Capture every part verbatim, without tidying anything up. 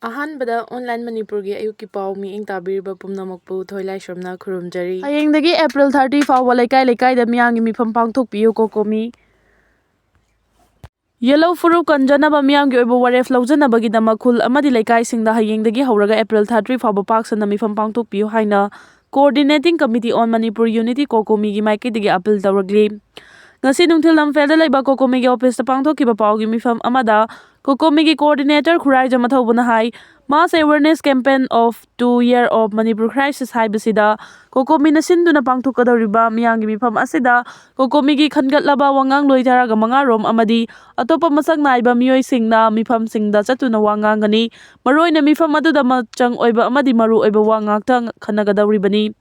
ꯑꯍꯥꯟꯕꯗ ꯑꯣꯟꯂꯥꯏꯟ ꯃꯅꯤꯄꯨꯔꯒꯤ ꯑꯌꯨꯛꯀꯤ ꯄꯥꯎ ꯃꯤꯠꯌꯦꯡ ꯇꯥꯕꯤꯔꯤꯕ ꯄꯨꯝꯅꯃꯛꯄꯨ ꯊꯣꯏꯂꯥꯏꯁ꯭ꯔꯝꯅ ꯈꯨꯔꯨꯝꯖꯔꯤ꯫ ꯍꯌꯦꯡꯗꯒꯤ ꯑꯦꯄ꯭ꯔꯤꯜ ꯊꯥꯔꯇꯤ ꯐꯥꯎꯕ ꯂꯩꯀꯥꯏ ꯂꯩꯀꯥꯏꯗ ꯃꯤꯌꯥꯝꯒꯤ ꯃꯤꯐꯝ ꯄꯥꯡꯊꯣꯛꯄꯤꯌꯨ꯫ ꯀꯣꯀꯣꯃꯤ꯫ ꯌꯦꯜꯂꯧ ꯐꯨꯔꯨꯞ ꯀꯟꯖꯅꯕ ꯃꯤꯌꯥꯝꯒꯤ ꯑꯣꯏꯕ ꯋꯥꯔꯦꯞ ꯂꯧꯖꯅꯕꯒꯤꯗꯃꯛ ꯈꯨꯜ ꯑꯃꯗꯤ ꯂꯩꯀꯥꯏꯁꯤꯡꯗ ꯍꯌꯦꯡꯗꯒꯤ ꯍꯧꯔꯒ ꯑꯦꯄ꯭ꯔꯤꯜ ꯊꯥꯔꯇꯤ ꯐꯥꯎꯕ ꯄꯥꯛ ꯁꯟꯅ ꯃꯤꯐꯝ ꯄꯥꯡꯊꯣꯛꯄꯤꯌꯨ ꯍꯥꯏꯅ Coordinating Committee on Manipur Unity, ꯀꯣꯀꯣꯃꯤꯒꯤ ꯃꯥꯏꯀꯩꯗꯒꯤ ꯑꯄꯤꯜ ꯇꯧꯔꯛꯂꯤ꯫ ꯉꯁꯤ ꯅꯨꯡꯊꯤꯜ ꯂꯝꯐꯦꯜꯗ ꯂꯩꯕ ꯀꯣꯀꯣꯃꯤꯒꯤ ꯑꯣꯐꯤꯁꯇ ꯄꯥꯡꯊꯣꯛꯈꯤꯕ ꯄꯥꯎꯒꯤ ꯃꯤꯐꯝ ꯑꯃꯗ ꯀꯣꯀꯣꯃꯤꯒꯤ coordinator Khuraijam ꯑꯊꯧꯕꯅ high, Mass Awareness Campaign of Two Year of Manipur Crisis ꯍꯥꯏꯕꯁꯤꯗ ꯀꯣꯀꯣꯃꯤꯅ ꯁꯤꯟꯗꯨꯅ ꯄꯥꯡꯊꯣꯛꯀꯗꯧꯔꯤꯕ ꯃꯤꯌꯥꯝꯒꯤ ꯃꯤꯐꯝ ꯑꯁꯤꯗ ꯀꯣꯀꯣꯃꯤꯒꯤ ꯈꯟꯒꯠꯂꯕ ꯋꯥꯉꯥꯡꯂꯣꯏ ꯇꯔꯥꯒ ꯃꯉꯥ ꯔꯣꯝ ꯑꯃꯗꯤ ꯑꯇꯣꯞꯄ ꯃꯁꯛ ꯅꯥꯏꯕ ꯃꯤꯑꯣꯏꯁꯤꯡꯅ ꯃꯤꯐꯝꯁꯤꯡꯗ ꯆꯠꯇꯨꯅ ꯋꯥ ꯉꯥꯡꯒꯅꯤ꯫ ꯃꯔꯨꯑꯣꯏꯅ ꯃꯤꯐꯝ ꯑꯗꯨꯗ ꯃꯆꯪ ꯑꯣꯏꯕ ꯑꯃꯗꯤ ꯃꯔꯨꯑꯣꯏꯕ ꯋꯥ ꯉꯥꯛꯇ ꯈꯟꯅꯒꯗꯧꯔꯤꯕꯅꯤ꯫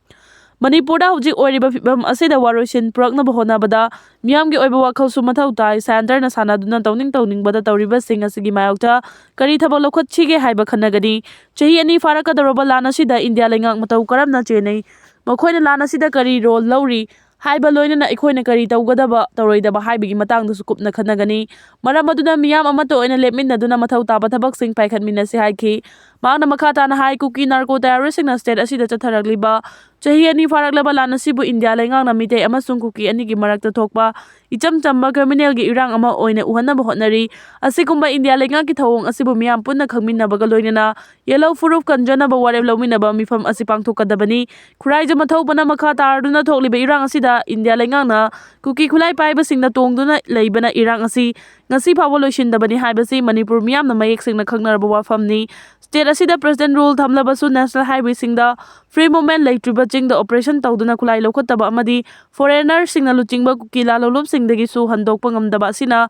ꯃꯅꯤꯄꯨꯔꯗ ꯍꯧꯖꯤꯛ ꯑꯣꯏꯔꯤꯕ ꯐꯤꯕꯝ ꯑꯁꯤꯗ ꯋꯥꯔꯣꯏꯁꯤꯟ ꯄꯨꯔꯛꯅꯕ ꯍꯣꯠꯅꯕꯗ ꯃꯤꯌꯥꯝꯒꯤ ꯑꯣꯏꯕ ꯋꯥꯈꯜꯁꯨ ꯃꯊꯧ ꯇꯥꯏ꯫ ꯁꯦꯟꯇꯔꯅ ꯁꯥꯟꯅꯗꯨꯅ ꯇꯧꯅꯤꯡ ꯇꯧꯅꯤꯡꯕꯗ ꯇꯧꯔꯤꯕꯁꯤꯡ ꯑꯁꯤꯒꯤ ꯃꯥꯌꯣꯛꯇ ꯀꯔꯤ ꯊꯕꯛ ꯂꯧꯈꯠꯁꯤꯒꯦ ꯍꯥꯏꯕ ꯈꯟꯅꯒꯅꯤ꯫ ꯆꯍꯤ ꯑꯅꯤ ꯐꯥꯔꯛꯀꯗꯧꯔꯕ ꯂꯥꯟ ꯑꯁꯤꯗ ꯏꯟꯗꯤꯌꯥ ꯂꯩꯉꯥꯛ ꯃꯇꯧ ꯀꯔꯝꯅ ꯆꯦꯟꯅꯩ, ꯃꯈꯣꯏꯅ ꯂꯥꯟ ꯑꯁꯤꯗ ꯀꯔꯤ ꯔꯣꯜ ꯂꯧꯔꯤ ꯍꯥꯏꯕ, ꯂꯣꯏꯅꯅ ꯑꯩꯈꯣꯏꯅ ꯀꯔꯤ ꯇꯧꯒꯗꯕ ꯇꯧꯔꯣꯏꯗꯕ ꯍꯥꯏꯕꯒꯤ ꯃꯇꯥꯡꯗꯁꯨ ꯀꯨꯞꯅ ꯈꯟꯅꯒꯅꯤ꯫ ꯃꯔꯝ ꯑꯗꯨꯅ ꯃꯤꯌꯥꯝ ꯑꯃꯠꯇ ꯑꯣꯏꯅ ꯂꯦꯞꯃꯤꯟꯅꯗꯨꯅ ꯃꯊꯧ ꯇꯥꯕ ꯊꯕꯛꯁꯤꯡ ꯄꯥꯏꯈꯠꯃꯤꯟꯅꯁꯤ ꯍꯥꯏꯈꯤ꯫ ꯃꯍꯥꯛꯅ ꯃꯈꯥ ꯇꯥꯅ ꯍꯥꯏ, ꯀꯨꯀꯤ ꯅꯥꯔꯀꯣ ꯇꯦꯔꯣꯔꯤꯁꯁꯤꯡꯅ ꯁ꯭ꯇꯦꯠ ꯑꯁꯤꯗ ꯆꯠꯊꯔꯛꯂꯤꯕ ꯆꯍꯤ ꯑꯅꯤ ꯐꯥꯔꯛꯂꯕ ꯂꯥꯟ ꯑꯁꯤꯕꯨ ꯏꯟꯗꯤꯌꯥ ꯂꯩꯉꯥꯛꯅ ꯃꯤꯇꯩ ꯑꯃꯁꯨꯡ ꯀꯨꯀꯤ ꯑꯅꯤꯒꯤ ꯃꯔꯛꯇ ꯊꯣꯛꯄ ꯏꯆꯝ ꯆꯝꯕ ꯀ꯭ꯔꯤꯃꯤꯅꯦꯜꯒꯤ ꯏꯔꯥꯡ ꯑꯃ ꯑꯣꯏꯅ ꯎꯍꯟꯅꯕ ꯍꯣꯠꯅꯔꯤ꯫ ꯑꯁꯤꯒꯨꯝꯕ ꯏꯟꯗꯤꯌꯥ ꯂꯩꯉꯥꯛꯀꯤ ꯊꯧꯑꯣꯡ ꯑꯁꯤꯕꯨ ꯃꯤꯌꯥꯝ ꯄꯨꯟꯅ ꯈꯪꯃꯤꯟꯅꯕꯒ ꯂꯣꯏꯅꯅ ꯌꯦꯜꯂꯧ ꯐꯨꯔꯨꯞ ꯀꯟꯖꯅꯕ ꯋꯥꯔꯦꯞ ꯂꯧꯃꯤꯟꯅꯕ ꯃꯤꯐꯝ ꯑꯁꯤ ꯄꯥꯡꯊꯣꯛꯀꯗꯕꯅꯤ꯫ ꯈꯨꯔꯥꯏꯖꯝ ꯑꯊꯧꯕꯅ ꯃꯈꯥ ꯇꯥꯔꯗꯨꯅ ꯊꯣꯛꯂꯤꯕ ꯏꯔꯥꯡ ꯑꯁꯤꯗ ꯏꯟꯗꯤꯌꯥ ꯂꯩꯉꯥꯛꯅ ꯀꯨꯀꯤ ꯈꯨꯠꯂꯥꯏ ꯄꯥꯏꯕꯁꯤꯡꯅ ꯇꯣꯡꯗꯨꯅ ꯂꯩꯕꯅ ꯏꯔꯥꯡ ꯑꯁꯤ ꯉꯁꯤ ꯐꯥꯎꯕ ꯂꯣꯏꯁꯤꯟꯗꯕꯅꯤ ꯍꯥꯏꯕꯁꯤ ꯃꯅꯤꯄꯨꯔ ꯃꯤꯌꯥꯝꯅ ꯃꯌꯦꯛ ꯁꯦꯡꯅ ꯈꯪꯅꯔꯕ ꯋꯥꯐꯝꯅꯤ꯫ ꯁ꯭ꯇꯦꯠ ꯑꯁꯤꯗ ꯄ꯭ꯔꯦꯁꯤꯗꯦꯟ ꯔꯨꯜ ꯊꯝꯂꯕꯁꯨ ꯅꯦꯁꯅꯦꯜ ꯍꯥꯏꯋꯦꯁꯤꯡꯗ ꯐ꯭ꯔꯤ ꯃꯨꯚꯃꯦꯟ ꯂꯩꯇ꯭ꯔꯤꯕ ꯆꯤꯡꯗ ꯑꯣꯄꯔꯦꯁꯟ ꯇꯧꯗꯨꯅ ꯈꯨꯠꯂꯥꯏ ꯂꯧꯈꯠꯇꯕ ꯑꯃꯗꯤ ꯐꯣꯔꯦꯅꯔꯁꯤꯡꯅ ꯂꯨꯆꯤꯡꯕ ꯀꯨꯀꯤ ꯂꯥꯂꯣꯡꯂꯨꯞꯁꯤꯡꯗꯒꯤꯁꯨ ꯍꯟꯗꯣꯛꯄ ꯉꯝꯗꯕ ꯑꯁꯤꯅ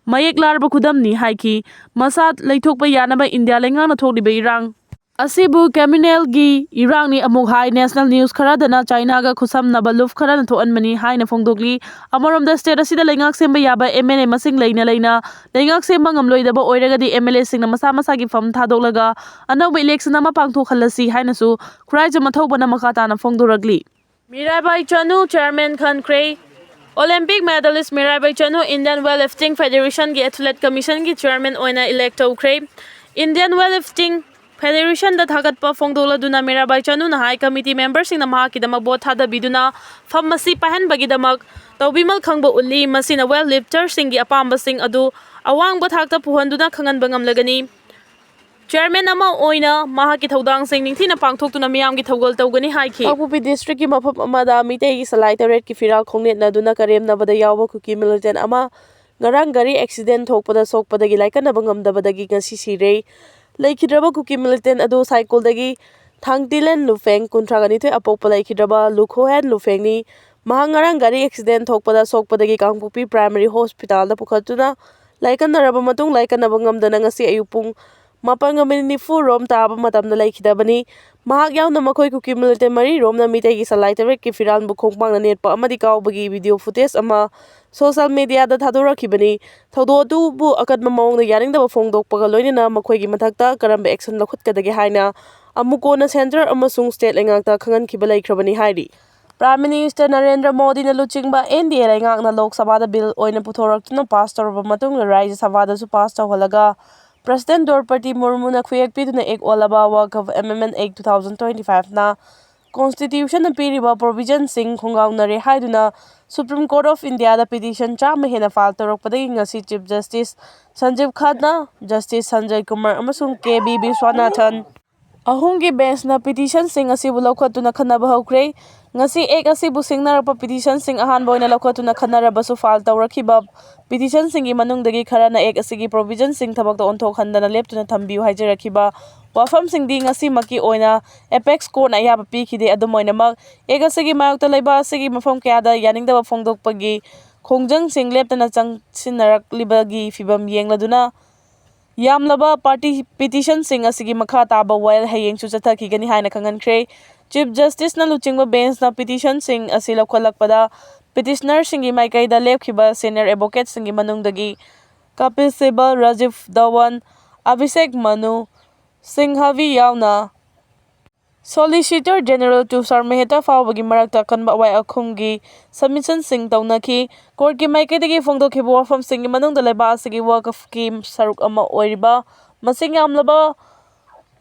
ꯃꯌꯦꯛ ꯂꯥꯔꯕ ꯈꯨꯗꯝꯅꯤ ꯍꯥꯏꯈꯤ꯫ ꯃꯁꯥ ꯂꯩꯊꯣꯛꯄ ꯌꯥꯅꯕ ꯏꯟꯗꯤꯌꯥ ꯂꯩꯉꯥꯛꯅ ꯊꯣꯛꯂꯤꯕ ꯏꯔꯥꯡ ꯑꯁꯤꯕꯨ ꯀ꯭ꯔꯤꯃꯤꯅꯦꯜꯒꯤ ꯏꯔꯥꯡꯅꯤ ꯑꯃꯨꯛ ꯍꯥꯏ꯫ ꯅꯦꯁꯅꯦꯜ ꯅ꯭ꯌꯨꯁ ꯈꯔꯗꯅ ꯆꯥꯏꯅꯥꯒ ꯈꯨꯠꯁꯝꯅꯕ ꯂꯨꯞ ꯈꯔꯅ ꯊꯣꯛꯍꯟꯕꯅꯤ ꯍꯥꯏꯅ ꯐꯣꯡꯗꯣꯛꯂꯤ꯫ ꯑꯃꯔꯣꯝꯗ ꯁ꯭ꯇꯦꯠ ꯑꯁꯤꯗ ꯂꯩꯉꯥꯛ ꯁꯦꯝꯕ ꯌꯥꯕ ꯑꯦꯝ ꯑꯦꯜ ꯑꯦ ꯃꯁꯤꯡ ꯂꯩꯅ ꯂꯩꯅ ꯂꯩꯉꯥꯛ ꯁꯦꯝꯕ ꯉꯝꯂꯣꯏꯗꯕ ꯑꯣꯏꯔꯒꯗꯤ ꯑꯦꯝ ꯑꯦꯜ ꯑꯦꯁꯤꯡꯅ ꯃꯁꯥ ꯃꯁꯥꯒꯤ ꯐꯝ ꯊꯥꯗꯣꯛꯂꯒ ꯑꯅꯧꯕ ꯏꯂꯦꯛꯁꯟ ꯑꯃ ꯄꯥꯡꯊꯣꯛꯍꯜꯂꯁꯤ ꯍꯥꯏꯅꯁꯨ ꯈꯨꯔꯥꯏꯖꯝ ꯑꯊꯧꯕꯅ ꯃꯈꯥ ꯇꯥꯅ ꯐꯣꯡꯗꯣꯔꯛꯂꯤ꯫ ꯃꯤꯔꯥꯕꯥꯏ ꯆꯅꯨ ꯆꯤꯌꯔꯃꯦꯟ ꯈꯟꯈ꯭ꯔꯦ꯫ Olympic medalist Mirabai Chanu Indian weightlifting ꯐꯦꯗꯦꯔꯦꯁꯟꯒꯤ ꯑꯦꯊꯂꯦꯠ ꯀꯃꯤꯁꯟꯒꯤ ꯆꯤꯌꯔꯃꯦꯟ ꯑꯣꯏꯅ ꯏꯂꯦꯛ ꯇꯧꯈ꯭ꯔꯦ꯫ Indian Weightlifting Federation ꯗ ꯊꯥꯒꯠꯄ ꯐꯣꯡꯗꯣꯛꯂꯗꯨꯅ ꯃꯤꯔꯥꯕꯥꯏ ꯆꯅꯨꯅ ꯍꯥꯏ, ꯀꯃꯤꯇꯤ ꯃꯦꯝꯕꯔꯁꯤꯡꯅ ꯃꯍꯥꯛꯀꯤꯗꯃꯛ ꯚꯣꯠ ꯊꯥꯗꯕꯤꯗꯨꯅ ꯐꯝ ꯑꯁꯤ ꯄꯥꯏꯍꯟꯕꯒꯤꯗꯃꯛ ꯇꯧꯕꯤꯃꯜ ꯈꯪꯕ ꯎꯠꯂꯤ꯫ ꯃꯁꯤꯅ ꯋꯦꯠ ꯂꯤꯐꯇꯔꯁꯤꯡꯒꯤ ꯑꯄꯥꯝꯕꯁꯤꯡ ꯑꯗꯨ ꯑꯋꯥꯡꯕ ꯊꯥꯛꯇ ꯄꯨꯍꯟꯗꯨꯅ ꯈꯪꯍꯟꯕ ꯉꯝꯂꯒꯅꯤ꯫ ꯆꯤꯌꯔꯃꯦꯟ ꯑꯃ ꯑꯣꯏꯅ ꯃꯍꯥꯛꯀꯤ ꯊꯧꯗꯥꯡꯁꯤꯡ ꯅꯤꯡꯊꯤꯅ ꯄꯥꯡꯊꯣꯛꯇꯨꯅ ꯃꯤꯌꯥꯝꯒꯤ ꯊꯧꯒꯜ ꯇꯧꯒꯅꯤ ꯍꯥꯏꯈꯤ꯫ ꯀꯥꯡꯄꯣꯛꯄꯤ ꯗꯤꯁꯇ꯭ꯔꯤꯛꯀꯤ ꯃꯐꯝ ꯑꯃꯗ ꯃꯤꯇꯩꯒꯤ ꯁꯂꯥꯏ ꯇꯔꯦꯠꯀꯤ ꯐꯤꯔꯥꯜ ꯈꯣꯡꯅꯦꯠꯅꯗꯨꯅ ꯀꯔꯦꯝꯅꯕꯗ ꯌꯥꯎꯕ ꯀꯨꯀꯤ ꯃꯤꯂꯤꯇꯦꯟ ꯑꯃ ꯉꯔꯥꯡ ꯒꯥꯔꯤ ꯑꯦꯛꯁꯤꯗꯦꯟ ꯊꯣꯛꯄꯗ ꯁꯣꯛꯄꯗꯒꯤ ꯂꯥꯏꯀꯠꯅꯕ ꯉꯝꯗꯕꯗꯒꯤ ꯉꯁꯤ ꯁꯤꯔꯦ꯫ ꯂꯩꯈꯤꯗ꯭ꯔꯕ ꯀꯨꯀꯤ ꯃꯤꯂꯤꯇꯦꯟ ꯑꯗꯨ ꯁꯥꯏꯀꯨꯜꯗꯒꯤ ꯊꯥꯡꯇꯤꯂꯦꯟ ꯂꯨꯐꯦꯡ, ꯀꯨꯟꯊ꯭ꯔꯥ ꯅꯤꯊꯣꯏ, ꯑꯄꯣꯛꯄ ꯂꯩꯈꯤꯗ꯭ꯔꯕ ꯂꯨꯈꯣꯍꯦꯟ ꯂꯨꯐꯦꯡꯅꯤ꯫ ꯃꯍꯥꯛ ꯉꯔꯥꯡ ꯒꯥꯔꯤ ꯑꯦꯛꯁꯤꯗꯦꯟ ꯊꯣꯛꯄꯗ ꯁꯣꯛꯄꯗꯒꯤ ꯀꯥꯡꯄꯣꯛꯄꯤ ꯄ꯭ꯔꯥꯏꯃꯥꯔꯤ ꯍꯣꯁꯄꯤꯇꯥꯜꯗ ꯄꯨꯈꯠꯇꯨꯅ ꯂꯥꯏꯀꯠꯅꯔꯕ ꯃꯇꯨꯡ ꯂꯥꯏꯀꯠꯅꯕ ꯉꯝꯗꯅ ꯉꯁꯤ ꯑꯌꯨꯛ ꯄꯨꯡ ꯃꯥꯄꯟꯒ ꯃꯤꯅꯤꯠ ꯅꯤꯐꯨ ꯔꯣꯝ ꯇꯥꯕ ꯃꯇꯝꯗ ꯂꯩꯈꯤꯗꯕꯅꯤ꯫ ꯃꯍꯥꯛ ꯌꯥꯎꯅ ꯃꯈꯣꯏ ꯀꯨꯀꯤ ꯃꯤꯂꯤꯇꯦꯟ ꯃꯔꯤ ꯔꯣꯝꯅ ꯃꯤꯇꯩꯒꯤ ꯁꯂꯥꯏ ꯇꯔꯦꯠꯀꯤ ꯐꯤꯔꯥꯜꯕꯨ ꯈꯣꯡꯄꯥꯛꯅ ꯅꯦꯠꯄ ꯑꯃꯗꯤ ꯀꯥꯎꯕꯒꯤ ꯚꯤꯗꯤꯑꯣ ꯐꯨꯇꯦꯖ ꯑꯃ ꯁꯣꯁꯤꯌꯦꯜ ꯃꯤꯗꯤꯌꯥꯗ ꯊꯥꯗꯣꯔꯛꯈꯤꯕꯅꯤ꯫ ꯊꯧꯗꯣꯛ ꯑꯗꯨꯕꯨ ꯑꯀꯟꯕ ꯃꯑꯣꯡꯗ ꯌꯥꯅꯤꯡꯗꯕ ꯐꯣꯡꯗꯣꯛꯄꯒ ꯂꯣꯏꯅꯅ ꯃꯈꯣꯏꯒꯤ ꯃꯊꯛꯇ ꯀꯔꯝꯕ ꯑꯦꯛꯁꯟ ꯂꯧꯈꯠꯀꯗꯒꯦ ꯍꯥꯏꯅ ꯑꯃꯨꯛ ꯀꯣꯟꯅ ꯁꯦꯟꯇꯔ ꯑꯃꯁꯨꯡ ꯁ꯭ꯇꯦꯠ ꯂꯩꯉꯥꯛꯇ ꯈꯪꯍꯟꯈꯤꯕ ꯂꯩꯈ꯭ꯔꯕꯅꯤ ꯍꯥꯏꯔꯤ꯫ ꯄ꯭ꯔꯥꯏꯝ ꯃꯤꯅꯤꯁꯇꯔ ꯅꯔꯦꯟꯗ꯭ꯔ ꯃꯣꯗꯤꯅ ꯂꯨꯆꯤꯡꯕ ꯑꯦꯟ ꯗꯤ ꯑꯦ ꯂꯩꯉꯥꯛꯅ ꯂꯣꯛ ꯁꯚꯥꯗ ꯕꯤꯜ ꯑꯣꯏꯅ ꯄꯨꯊꯣꯔꯛꯇꯨꯅ ꯄꯥꯁ ꯇꯧꯔꯕ ꯃꯇꯨꯡꯗ ꯔꯥꯖ꯭ꯌ ꯁꯚꯥꯗꯁꯨ ꯄꯥꯁ ꯇꯧꯍꯜꯂꯒ ꯄ꯭ꯔꯁꯤꯗꯦꯟꯠ ꯗ꯭ꯔꯧꯄꯗꯤ ꯃꯨꯔꯃꯨꯅ ꯈꯨꯌꯦꯛ ꯄꯤꯗꯨꯅ ꯑꯦꯛ ꯑꯣꯜꯂꯕ ꯋꯥꯀꯐ ꯑꯦꯃꯦꯟꯗꯃꯦꯟꯠ ꯑꯦꯛ two thousand twenty five ꯅ ꯀꯣꯟꯁꯇꯤꯇ꯭ꯌꯨꯁꯟꯅ ꯄꯤꯔꯤꯕ ꯄ꯭ꯔꯣꯚꯤꯖꯟꯁꯤꯡ ꯈꯣꯡꯒꯥꯎꯅꯔꯦ ꯍꯥꯏꯗꯨꯅ ꯁꯨꯄ꯭ꯔꯤꯝ ꯀꯣꯔꯠ ꯑꯣꯐ ꯏꯟꯗꯤꯌꯥꯗ ꯄꯤꯇꯤꯁꯟ ꯆꯥꯝꯃ ꯍꯦꯟꯅ ꯐꯥꯏꯜ ꯇꯧꯔꯛꯄꯗꯒꯤ ꯉꯁꯤ chief justice ꯁꯟꯖꯤꯕ Khanna, justice Sanjay Kumar ꯑꯃꯁꯨꯡ ꯀꯦ ꯕꯤ ꯕꯤꯁ꯭ꯋꯥꯅꯥꯊꯟ ꯑꯍꯨꯝꯒꯤ ꯕꯦꯟꯆꯅ ꯄꯤꯇꯤꯁꯟꯁꯤꯡ ꯑꯁꯤꯕꯨ ꯂꯧꯈꯠꯇꯨꯅ ꯈꯟꯅꯕ ꯍꯧꯈ꯭ꯔꯦ꯫ ꯉꯁꯤ ꯑꯦꯛ ꯑꯁꯤꯕꯨ ꯁꯤꯡꯅꯔꯛꯄ ꯄꯤꯇꯤꯁꯟꯁꯤꯡ ꯑꯍꯥꯟꯕ ꯑꯣꯏꯅ ꯂꯧꯈꯠꯇꯨꯅ ꯈꯟꯅꯔꯕꯁꯨ ꯐꯥꯏꯜ ꯇꯧꯔꯛꯈꯤꯕ ꯄꯤꯇꯤꯁꯟꯁꯤꯡꯒꯤ ꯃꯅꯨꯡꯗꯒꯤ ꯈꯔꯅ ꯑꯦꯛ ꯑꯁꯤꯒꯤ ꯄ꯭ꯔꯣꯚꯤꯖꯟꯁꯤꯡ ꯊꯕꯛꯇ ꯑꯣꯟꯊꯣꯛꯍꯟꯗꯅ ꯂꯦꯞꯇꯨꯅ ꯊꯝꯕꯤꯌꯨ ꯍꯥꯏꯖꯔꯛꯈꯤꯕ ꯋꯥꯐꯝꯁꯤꯡꯗꯤ ꯉꯁꯤꯃꯛꯀꯤ ꯑꯣꯏꯅ ꯑꯦꯄꯦꯛꯁ ꯀꯣꯔꯠꯅ ꯑꯌꯥꯕ ꯄꯤꯈꯤꯗꯦ꯫ ꯑꯗꯨꯝ ꯑꯣꯏꯅꯃꯛ, ꯑꯦꯛ ꯑꯁꯤꯒꯤ ꯃꯥꯌꯣꯛꯇ ꯂꯩꯕꯥꯛ ꯑꯁꯤꯒꯤ ꯃꯐꯝ ꯀꯌꯥꯗ ꯌꯥꯅꯤꯡꯗꯕ ꯐꯣꯡꯗꯣꯛꯄꯒꯤ ꯈꯣꯡꯖꯪꯁꯤꯡ ꯂꯦꯞꯇꯅ ꯆꯪꯁꯤꯟꯅꯔꯛꯂꯤꯕꯒꯤ ꯐꯤꯚꯝ ꯌꯦꯡꯂꯗꯨꯅ, ꯌꯥꯝꯂꯕ ꯄꯥꯔꯇꯤ ꯄꯤꯇꯤꯁꯟꯁꯤꯡ ꯑꯁꯤꯒꯤ ꯃꯈꯥ ꯇꯥꯕ ꯋꯥꯌꯦꯜ ꯍꯌꯦꯡꯁꯨ ꯆꯠꯊꯈꯤꯒꯅꯤ ꯍꯥꯏꯅ ꯈꯪꯍꯟꯈ꯭ꯔꯦ꯫ ꯆꯤꯐ ꯖꯁꯇꯤꯁꯅ ꯂꯨꯆꯤꯡꯕ ꯕꯦꯟꯆꯅ ꯄꯤꯇꯤꯁꯟꯁꯤꯡ ꯑꯁꯤ ꯂꯧꯈꯠꯂꯛꯄꯗ ꯄꯤꯇꯤꯁꯅꯔꯁꯤꯡꯒꯤ ꯃꯥꯏꯀꯩꯗ ꯂꯦꯞꯈꯤꯕ ꯁꯦꯅꯤꯌꯔ ꯑꯦꯗꯚꯣꯀꯦꯠꯁꯤꯡꯒꯤ ꯃꯅꯨꯡꯗꯒꯤ ꯀꯄꯤꯜ ꯁꯤꯕꯜ, ꯔꯥꯖꯤꯕ ꯙꯋꯟ, ꯑꯚꯤꯁꯦꯛ ꯃꯅꯨ ꯁꯤꯡꯍꯚꯤ ꯌꯥꯎꯅ ꯁꯣꯂꯤꯁꯤꯇꯔ ꯖꯦꯅꯔꯦꯜ ꯇꯨꯁꯥꯔ ꯃꯦꯍꯇꯥ ꯐꯥꯎꯕꯒꯤ ꯃꯔꯛꯇ ꯑꯀꯟꯕ ꯑꯋꯥꯏ ꯑꯈꯨꯝꯒꯤ ꯁꯕꯃꯤꯁꯟꯁꯤꯡ ꯇꯧꯅꯈꯤ꯫ ꯀꯣꯔꯠꯀꯤ ꯃꯥꯏꯀꯩꯗꯒꯤ ꯐꯣꯡꯗꯣꯛꯈꯤꯕ ꯋꯥꯐꯝꯁꯤꯡꯒꯤ ꯃꯅꯨꯡꯗ ꯂꯩꯕꯥꯛ ꯑꯁꯤꯒꯤ ꯋꯥꯀꯐꯀꯤ ꯁꯔꯨꯛ ꯑꯃ ꯑꯣꯏꯔꯤꯕ ꯃꯁꯤꯡ ꯌꯥꯝꯂꯕ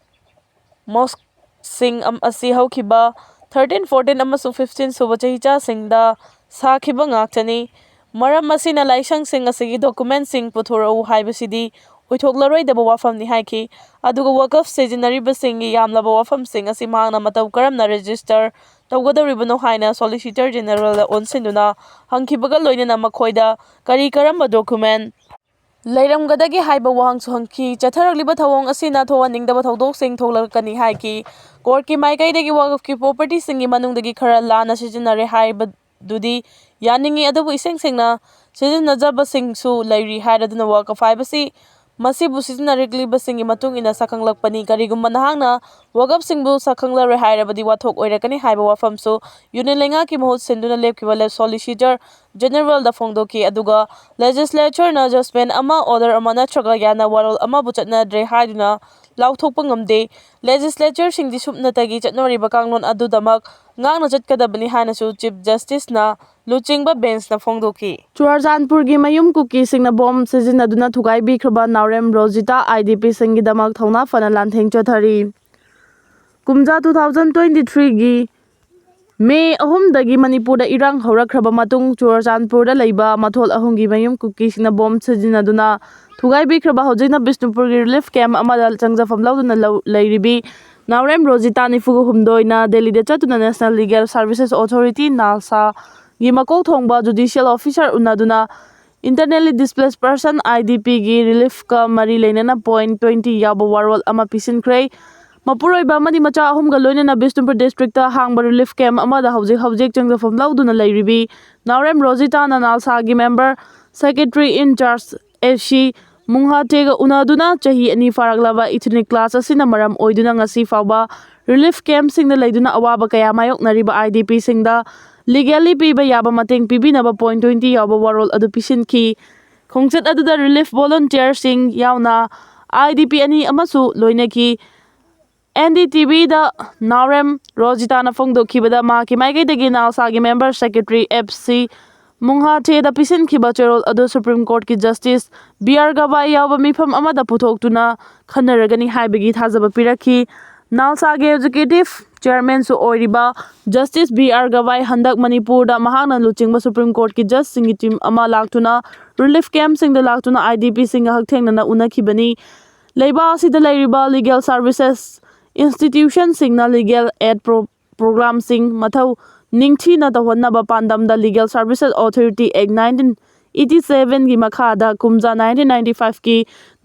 ꯃꯣꯁꯛꯁꯤꯡ ꯑꯝ-, ꯑꯁꯤ ꯍꯧꯈꯤꯕ ꯊꯥꯔꯇꯤꯟ, ꯐꯣꯔꯇꯤꯟ ꯑꯃꯁꯨꯡ ꯐꯤꯐꯇꯤꯟ ꯁꯨꯕ ꯆꯍꯤꯆꯥꯁꯤꯡꯗ ꯁꯥꯈꯤꯕ ꯉꯥꯛꯇꯅꯤ꯫ ꯃꯔꯝ ꯑꯁꯤꯅ ꯂꯥꯏꯁꯪꯁꯤꯡ ꯑꯁꯤꯒꯤ ꯗꯣꯀꯨꯃꯦꯟꯁꯤꯡ ꯄꯨꯊꯣꯔꯛꯎ ꯍꯥꯏꯕꯁꯤꯗꯤ ꯑꯣꯏꯊꯣꯛꯂꯔꯣꯏꯗꯕ ꯋꯥꯐꯝꯅꯤ ꯍꯥꯏꯈꯤ꯫ ꯑꯗꯨꯒ ꯋꯥꯀꯐ ꯁꯤꯖꯤꯟꯅꯔꯤꯕꯁꯤꯡꯒꯤ ꯌꯥꯝꯂꯕ ꯋꯥꯐꯝꯁꯤꯡ ꯑꯁꯤ ꯃꯍꯥꯛꯅ ꯃꯇꯧ ꯀꯔꯝꯅ ꯔꯦꯖꯤꯁꯇꯔ ꯇꯧꯒꯗꯧꯔꯤꯕꯅꯣ ꯍꯥꯏꯅ ꯁꯣꯂꯤꯁꯤꯇꯔ ꯖꯦꯅꯔꯦꯜꯗ ꯑꯣꯟꯁꯤꯟꯗꯨꯅ ꯍꯪꯈꯤꯕꯒ ꯂꯣꯏꯅꯅ ꯃꯈꯣꯏꯗ ꯀꯔꯤ ꯀꯔꯝꯕ ꯗꯣꯀꯨꯃꯦꯟ ꯂꯩꯔꯝꯒꯗꯒꯦ ꯍꯥꯏꯕ ꯋꯥꯍꯪꯁꯨ ꯍꯪꯈꯤ꯫ ꯆꯠꯊꯔꯛꯂꯤꯕ ꯊꯧꯑꯣꯡ ꯑꯁꯤꯅ ꯊꯣꯛꯍꯟꯅꯤꯡꯗꯕ ꯊꯧꯗꯣꯛꯁꯤꯡ ꯊꯣꯛꯂꯛꯀꯅꯤ ꯍꯥꯏꯈꯤ꯫ ꯀꯣꯔꯠꯀꯤ ꯃꯥꯏꯀꯩꯗꯒꯤ ꯋꯥꯀꯐꯀꯤ ꯄ꯭ꯔꯣꯄꯔꯇꯤꯁꯤꯡꯒꯤ ꯃꯅꯨꯡꯗꯒꯤ ꯈꯔ ꯂꯥꯟꯅ ꯁꯤꯖꯤꯟꯅꯔꯦ ꯍꯥꯏꯕꯗꯨꯗꯤ ꯌꯥꯅꯤꯡꯏ, ꯑꯗꯨꯕꯨ ꯏꯁꯦꯡ ꯁꯦꯡꯅ ꯁꯤꯖꯤꯟꯅꯖꯕꯁꯤꯡꯁꯨ ꯂꯩꯔꯤ ꯍꯥꯏꯔꯗꯨꯅ ꯋꯥꯀꯐ ꯍꯥꯏꯕꯁꯤ ꯃꯁꯤꯕꯨ ꯁꯤꯖꯤꯟꯅꯔꯛꯂꯤꯕꯁꯤꯡꯒꯤ ꯃꯇꯨꯡ ꯏꯟꯅ ꯁꯛꯈꯪꯂꯛꯄꯅꯤ꯫ ꯀꯔꯤꯒꯨꯝꯕ ꯅꯍꯥꯛꯅ ꯋꯥꯀꯐꯁꯤꯡꯕꯨ ꯁꯛꯈꯪꯂꯔꯣꯏ ꯍꯥꯏꯔꯕꯗꯤ ꯋꯥꯊꯣꯛ ꯑꯣꯏꯔꯛꯀꯅꯤ ꯍꯥꯏꯕ ꯋꯥꯐꯝꯁꯨ ꯌꯨꯅꯤꯌꯟ ꯂꯩꯉꯥꯛꯀꯤ ꯃꯍꯨꯠ ꯁꯤꯟꯗꯨꯅ ꯂꯦꯞꯈꯤꯕ ꯂꯦ-, ꯁꯣꯂꯤꯁꯤꯇꯔ ꯖꯦꯅꯔꯦꯜꯗ ꯐꯣꯡꯗꯣꯛꯈꯤ꯫ ꯑꯗꯨꯒ ꯂꯦꯖꯤꯁꯂꯦꯆꯔꯅ ꯖꯁꯃꯦꯟ ꯑꯃ, ꯑꯣꯔꯗꯔ ꯑꯃ ꯅꯠꯇ꯭ꯔꯒ ꯌꯥꯅ ꯋꯥꯔꯣꯜ ꯑꯃꯕꯨ ꯆꯠꯅꯗ꯭ꯔꯦ ꯍꯥꯏꯗꯨꯅ ꯂꯥꯎꯊꯣꯛꯄ ꯉꯝꯗꯦ꯫ ꯂꯦꯖꯤꯁꯂꯦꯆꯔꯁꯤꯡꯗꯤ ꯁꯨꯞꯅꯇꯒꯤ ꯆꯠꯅꯔꯤꯕ ꯀꯥꯡꯂꯣꯟ ꯑꯗꯨꯗꯃꯛ ꯉꯥꯛꯅ ꯆꯠꯀꯗꯕꯅꯤ ꯍꯥꯏꯅꯁꯨ ꯆꯤꯐ ꯖꯁꯇꯤꯁꯅ ꯂꯨꯆꯤꯡꯕ ꯕꯦꯟꯁꯅ ꯐꯣꯡꯗꯣꯛꯈꯤ꯫ ꯆꯨꯔꯆꯥꯟꯄꯨꯔꯒꯤ ꯃꯌꯨꯝ ꯀꯨꯀꯤꯁꯤꯡꯅ ꯕꯣꯝ ꯁꯤꯖꯤꯟꯅꯗꯨꯅ ꯊꯨꯒꯥꯏꯕꯤꯈ꯭ꯔꯕ ꯅꯥꯎꯔꯦꯝ ꯔꯣꯖꯤꯇꯥ ꯑꯥꯏ ꯗꯤ ꯄꯤꯁꯤꯡꯒꯤꯗꯃꯛ ꯊꯧꯅꯥ ꯐꯅ ꯂꯥꯟꯊꯦꯡ ꯆꯠꯊꯔꯤ꯫ ꯀꯨꯝꯖꯥ ꯇꯨ ꯊꯥꯎꯖꯟ ꯇ꯭ꯋꯦꯟꯇꯤ ꯊ꯭ꯔꯤꯒꯤ ꯃꯦ ꯑꯍꯨꯝꯗꯒꯤ ꯃꯅꯤꯄꯨꯔꯗ ꯏꯔꯥꯡ ꯍꯧꯔꯛꯈ꯭ꯔꯕ ꯃꯇꯨꯡ, ꯆꯨꯔꯆꯥꯟꯄꯨꯔꯗ ꯂꯩꯕ ꯃꯊꯣꯜ ꯑꯍꯨꯝꯒꯤ ꯃꯌꯨꯝ ꯀꯨꯀꯤꯁꯤꯡꯅ ꯕꯣꯝ ꯁꯤꯖꯤꯟꯅꯗꯨꯅ ꯊꯨꯒꯥꯏꯕꯤꯈ꯭ꯔꯕ ꯍꯧꯖꯤꯛꯅ ꯕꯤꯁꯅꯨꯄꯨꯔꯒꯤ ꯔꯤꯂꯤꯐ ꯀꯦꯝꯞ ꯑꯃꯗ ꯆꯪꯖꯐꯝ ꯂꯧꯗꯨꯅ ꯂꯧ-, ꯂꯩꯔꯤꯕꯤ ꯅꯥꯎꯔꯦꯝ ꯔꯣꯖꯤꯇꯥ ꯅꯤꯐꯨ ꯍꯨꯝꯗꯣꯏꯅ ꯗꯦꯜꯂꯤꯗ ꯆꯠꯇꯨꯅ ꯅꯦꯁꯅꯦꯜ ꯂꯤꯒꯦꯜ ꯁꯥꯔꯚꯤꯁꯦꯁ ꯑꯣꯊꯣꯔꯤꯇꯤ, ꯅꯥꯜꯁꯥꯒꯤ ꯃꯀꯣꯛ ꯊꯣꯡꯕ ꯖꯨꯗꯤꯁꯤꯌꯦꯜ officer ꯎꯅꯗꯨꯅ internally displace person, I D ꯄꯤꯒꯤ ꯔꯤꯂꯤꯐꯀ ꯃꯔꯤ ꯂꯩꯅꯅ ꯄꯣꯏꯟꯠ ꯇ꯭ꯋꯦꯟꯇꯤ ꯌꯥꯎꯕ ꯋꯥꯔꯣꯜ ꯑꯃ ꯄꯤꯁꯤꯟꯈ꯭ꯔꯦ꯫ ꯃꯄꯨꯔꯣꯏꯕ ꯑꯃꯗꯤ ꯃꯆꯥ ꯑꯍꯨꯝꯒ ꯂꯣꯏꯅꯅ ꯕꯤꯁꯅꯨꯄꯨꯔ ꯗꯤꯁꯇ꯭ꯔꯤꯛꯇ ꯍꯥꯡꯕ ꯔꯤꯂꯤꯐ ꯀꯦꯝꯞ ꯑꯃꯗ ꯍꯧꯖꯤꯛ ꯍꯧꯖꯤꯛ ꯆꯪꯖꯐꯝ ꯂꯧꯗꯨꯅ ꯂꯩꯔꯤꯕꯤ ꯅꯥꯎꯔꯦꯝ ꯔꯣꯖꯤꯇꯥꯅ ꯅꯥꯜꯁꯥꯒꯤ ꯃꯦꯝꯕꯔ, ꯁꯦꯀ꯭ꯔꯦꯇꯔꯤ ꯏꯟ ꯆꯥꯔꯖ ꯑꯦ ꯁꯤ ꯃꯨꯡꯍꯥꯇꯦꯒ ꯎꯅꯗꯨꯅ ꯆꯍꯤ ꯑꯅꯤ ꯐꯥꯔꯛꯂꯕ ꯏꯊꯅꯤꯛ ꯀ꯭ꯂꯥꯁ ꯑꯁꯤꯅ ꯃꯔꯝ ꯑꯣꯏꯗꯨꯅ ꯉꯁꯤ ꯐꯥꯎꯕ ꯔꯤꯂꯤꯐ ꯀꯦꯝꯞꯁꯤꯡꯗ ꯂꯩꯗꯨꯅ ꯑꯋꯥꯕ ꯀꯌꯥ ꯃꯥꯌꯣꯛꯅꯔꯤꯕ ꯑꯥꯏ ꯗꯤ ꯄꯤꯁꯤꯡꯗ ꯂꯤꯒꯦꯜꯂꯤ ꯄꯤꯕ ꯌꯥꯕ ꯃꯇꯦꯡ ꯄꯤꯕꯤꯅꯕ ꯄꯣꯏꯟꯠ ꯇ꯭ꯋꯦꯟꯇꯤ ꯌꯥꯎꯕ ꯋꯥꯔꯣꯜ ꯑꯗꯨ ꯄꯤꯁꯤꯟꯈꯤ꯫ ꯈꯣꯡꯆꯠ ꯑꯗꯨꯗ ꯔꯤꯂꯤꯐ ꯚꯣꯂꯨꯟꯇꯤꯌꯔꯁꯤꯡ ꯌꯥꯎꯅ ꯑꯥꯏ ꯗꯤ ꯄꯤ ꯑꯅꯤ ꯑꯃꯁꯨ ꯂꯣꯏꯅꯈꯤ꯫ ꯑꯦꯟ ꯗꯤ ꯇꯤ ꯚꯤꯗ ꯅꯥꯎꯔꯦꯝ ꯔꯣꯖꯤꯇꯥꯅ ꯐꯣꯡꯗꯣꯛꯈꯤꯕꯗ, ꯃꯍꯥꯛꯀꯤ ꯃꯥꯏꯀꯩꯗꯒꯤ ꯅꯥꯜꯁꯥꯒꯤ ꯃꯦꯝꯕꯔ, ꯁꯦꯀ꯭ꯔꯦꯇꯔꯤ ꯑꯦꯐ ꯁꯤ ꯃꯨꯡꯍꯥꯊꯦꯗ ꯄꯤꯁꯤꯟꯈꯤꯕ ꯆꯦꯔꯣꯜ ꯑꯗꯨ ꯁꯨꯄ꯭ꯔꯤꯝ ꯀꯣꯔꯠꯀꯤ ꯖꯁꯇꯤꯁ ꯕꯤ ꯑꯥꯔ ꯒꯕꯥꯏ ꯌꯥꯎꯕ ꯃꯤꯐꯝ ꯑꯃꯗ ꯄꯨꯊꯣꯛꯇꯨꯅ ꯈꯟꯅꯔꯒꯅꯤ ꯍꯥꯏꯕꯒꯤ ꯊꯥꯖꯕ ꯄꯤꯔꯛꯈꯤ꯫ ꯅꯥꯜꯁꯥꯒꯤ ꯑꯦꯛꯖꯤꯀ꯭ꯌꯨꯇꯤꯚ ꯆꯤꯌꯔꯃꯦꯟꯁꯨ ꯑꯣꯏꯔꯤꯕ ꯖꯁꯇꯤꯁ ꯕꯤ ꯑꯥꯔ ꯒꯕꯥꯏ ꯍꯟꯗꯛ ꯃꯅꯤꯄꯨꯔꯗ ꯃꯍꯥꯛꯅ ꯂꯨꯆꯤꯡꯕ ꯁꯨꯄ꯭ꯔꯤꯝ ꯀꯣꯔꯠꯀꯤ ꯖꯁꯁꯤꯡꯒꯤ ꯇꯤꯝ ꯑꯃ ꯂꯥꯛꯇꯨꯅ ꯔꯤꯂꯤꯐ ꯀꯦꯝꯞꯁꯤꯡꯗ ꯂꯥꯛꯇꯨꯅ ꯑꯥꯏ ꯗꯤ ꯄꯤꯁꯤꯡꯒ ꯍꯛꯊꯦꯡꯅꯅ ꯎꯅꯈꯤꯕꯅꯤ꯫ ꯂꯩꯕꯥꯛ ꯑꯁꯤꯗ ꯂꯩꯔꯤꯕ ꯂꯤꯒꯦꯜ ꯁꯥꯔꯚꯤꯁꯦꯁ ꯏꯟꯁꯇꯤꯇ꯭ꯌꯨꯁꯟꯁꯤꯡꯅ ꯂꯤꯒꯦꯜ ꯑꯦꯗ ꯄ꯭ꯔꯣ ꯄ꯭ꯔꯣꯒ꯭ꯔꯥꯝꯁꯤꯡ ꯃꯊꯧ ꯅꯤꯡꯊꯤꯅ ꯇꯧꯍꯟꯅꯕ ꯄꯥꯟꯗꯝꯗ legal services authority act nineteen eighty ꯁꯚꯦꯟꯒꯤ ꯃꯈꯥꯗ ꯀꯨꯝꯖꯥ ꯅꯥꯏꯟꯇꯤꯟ ꯅꯥꯏꯟꯇꯤ ꯐꯥꯏꯚꯀꯤ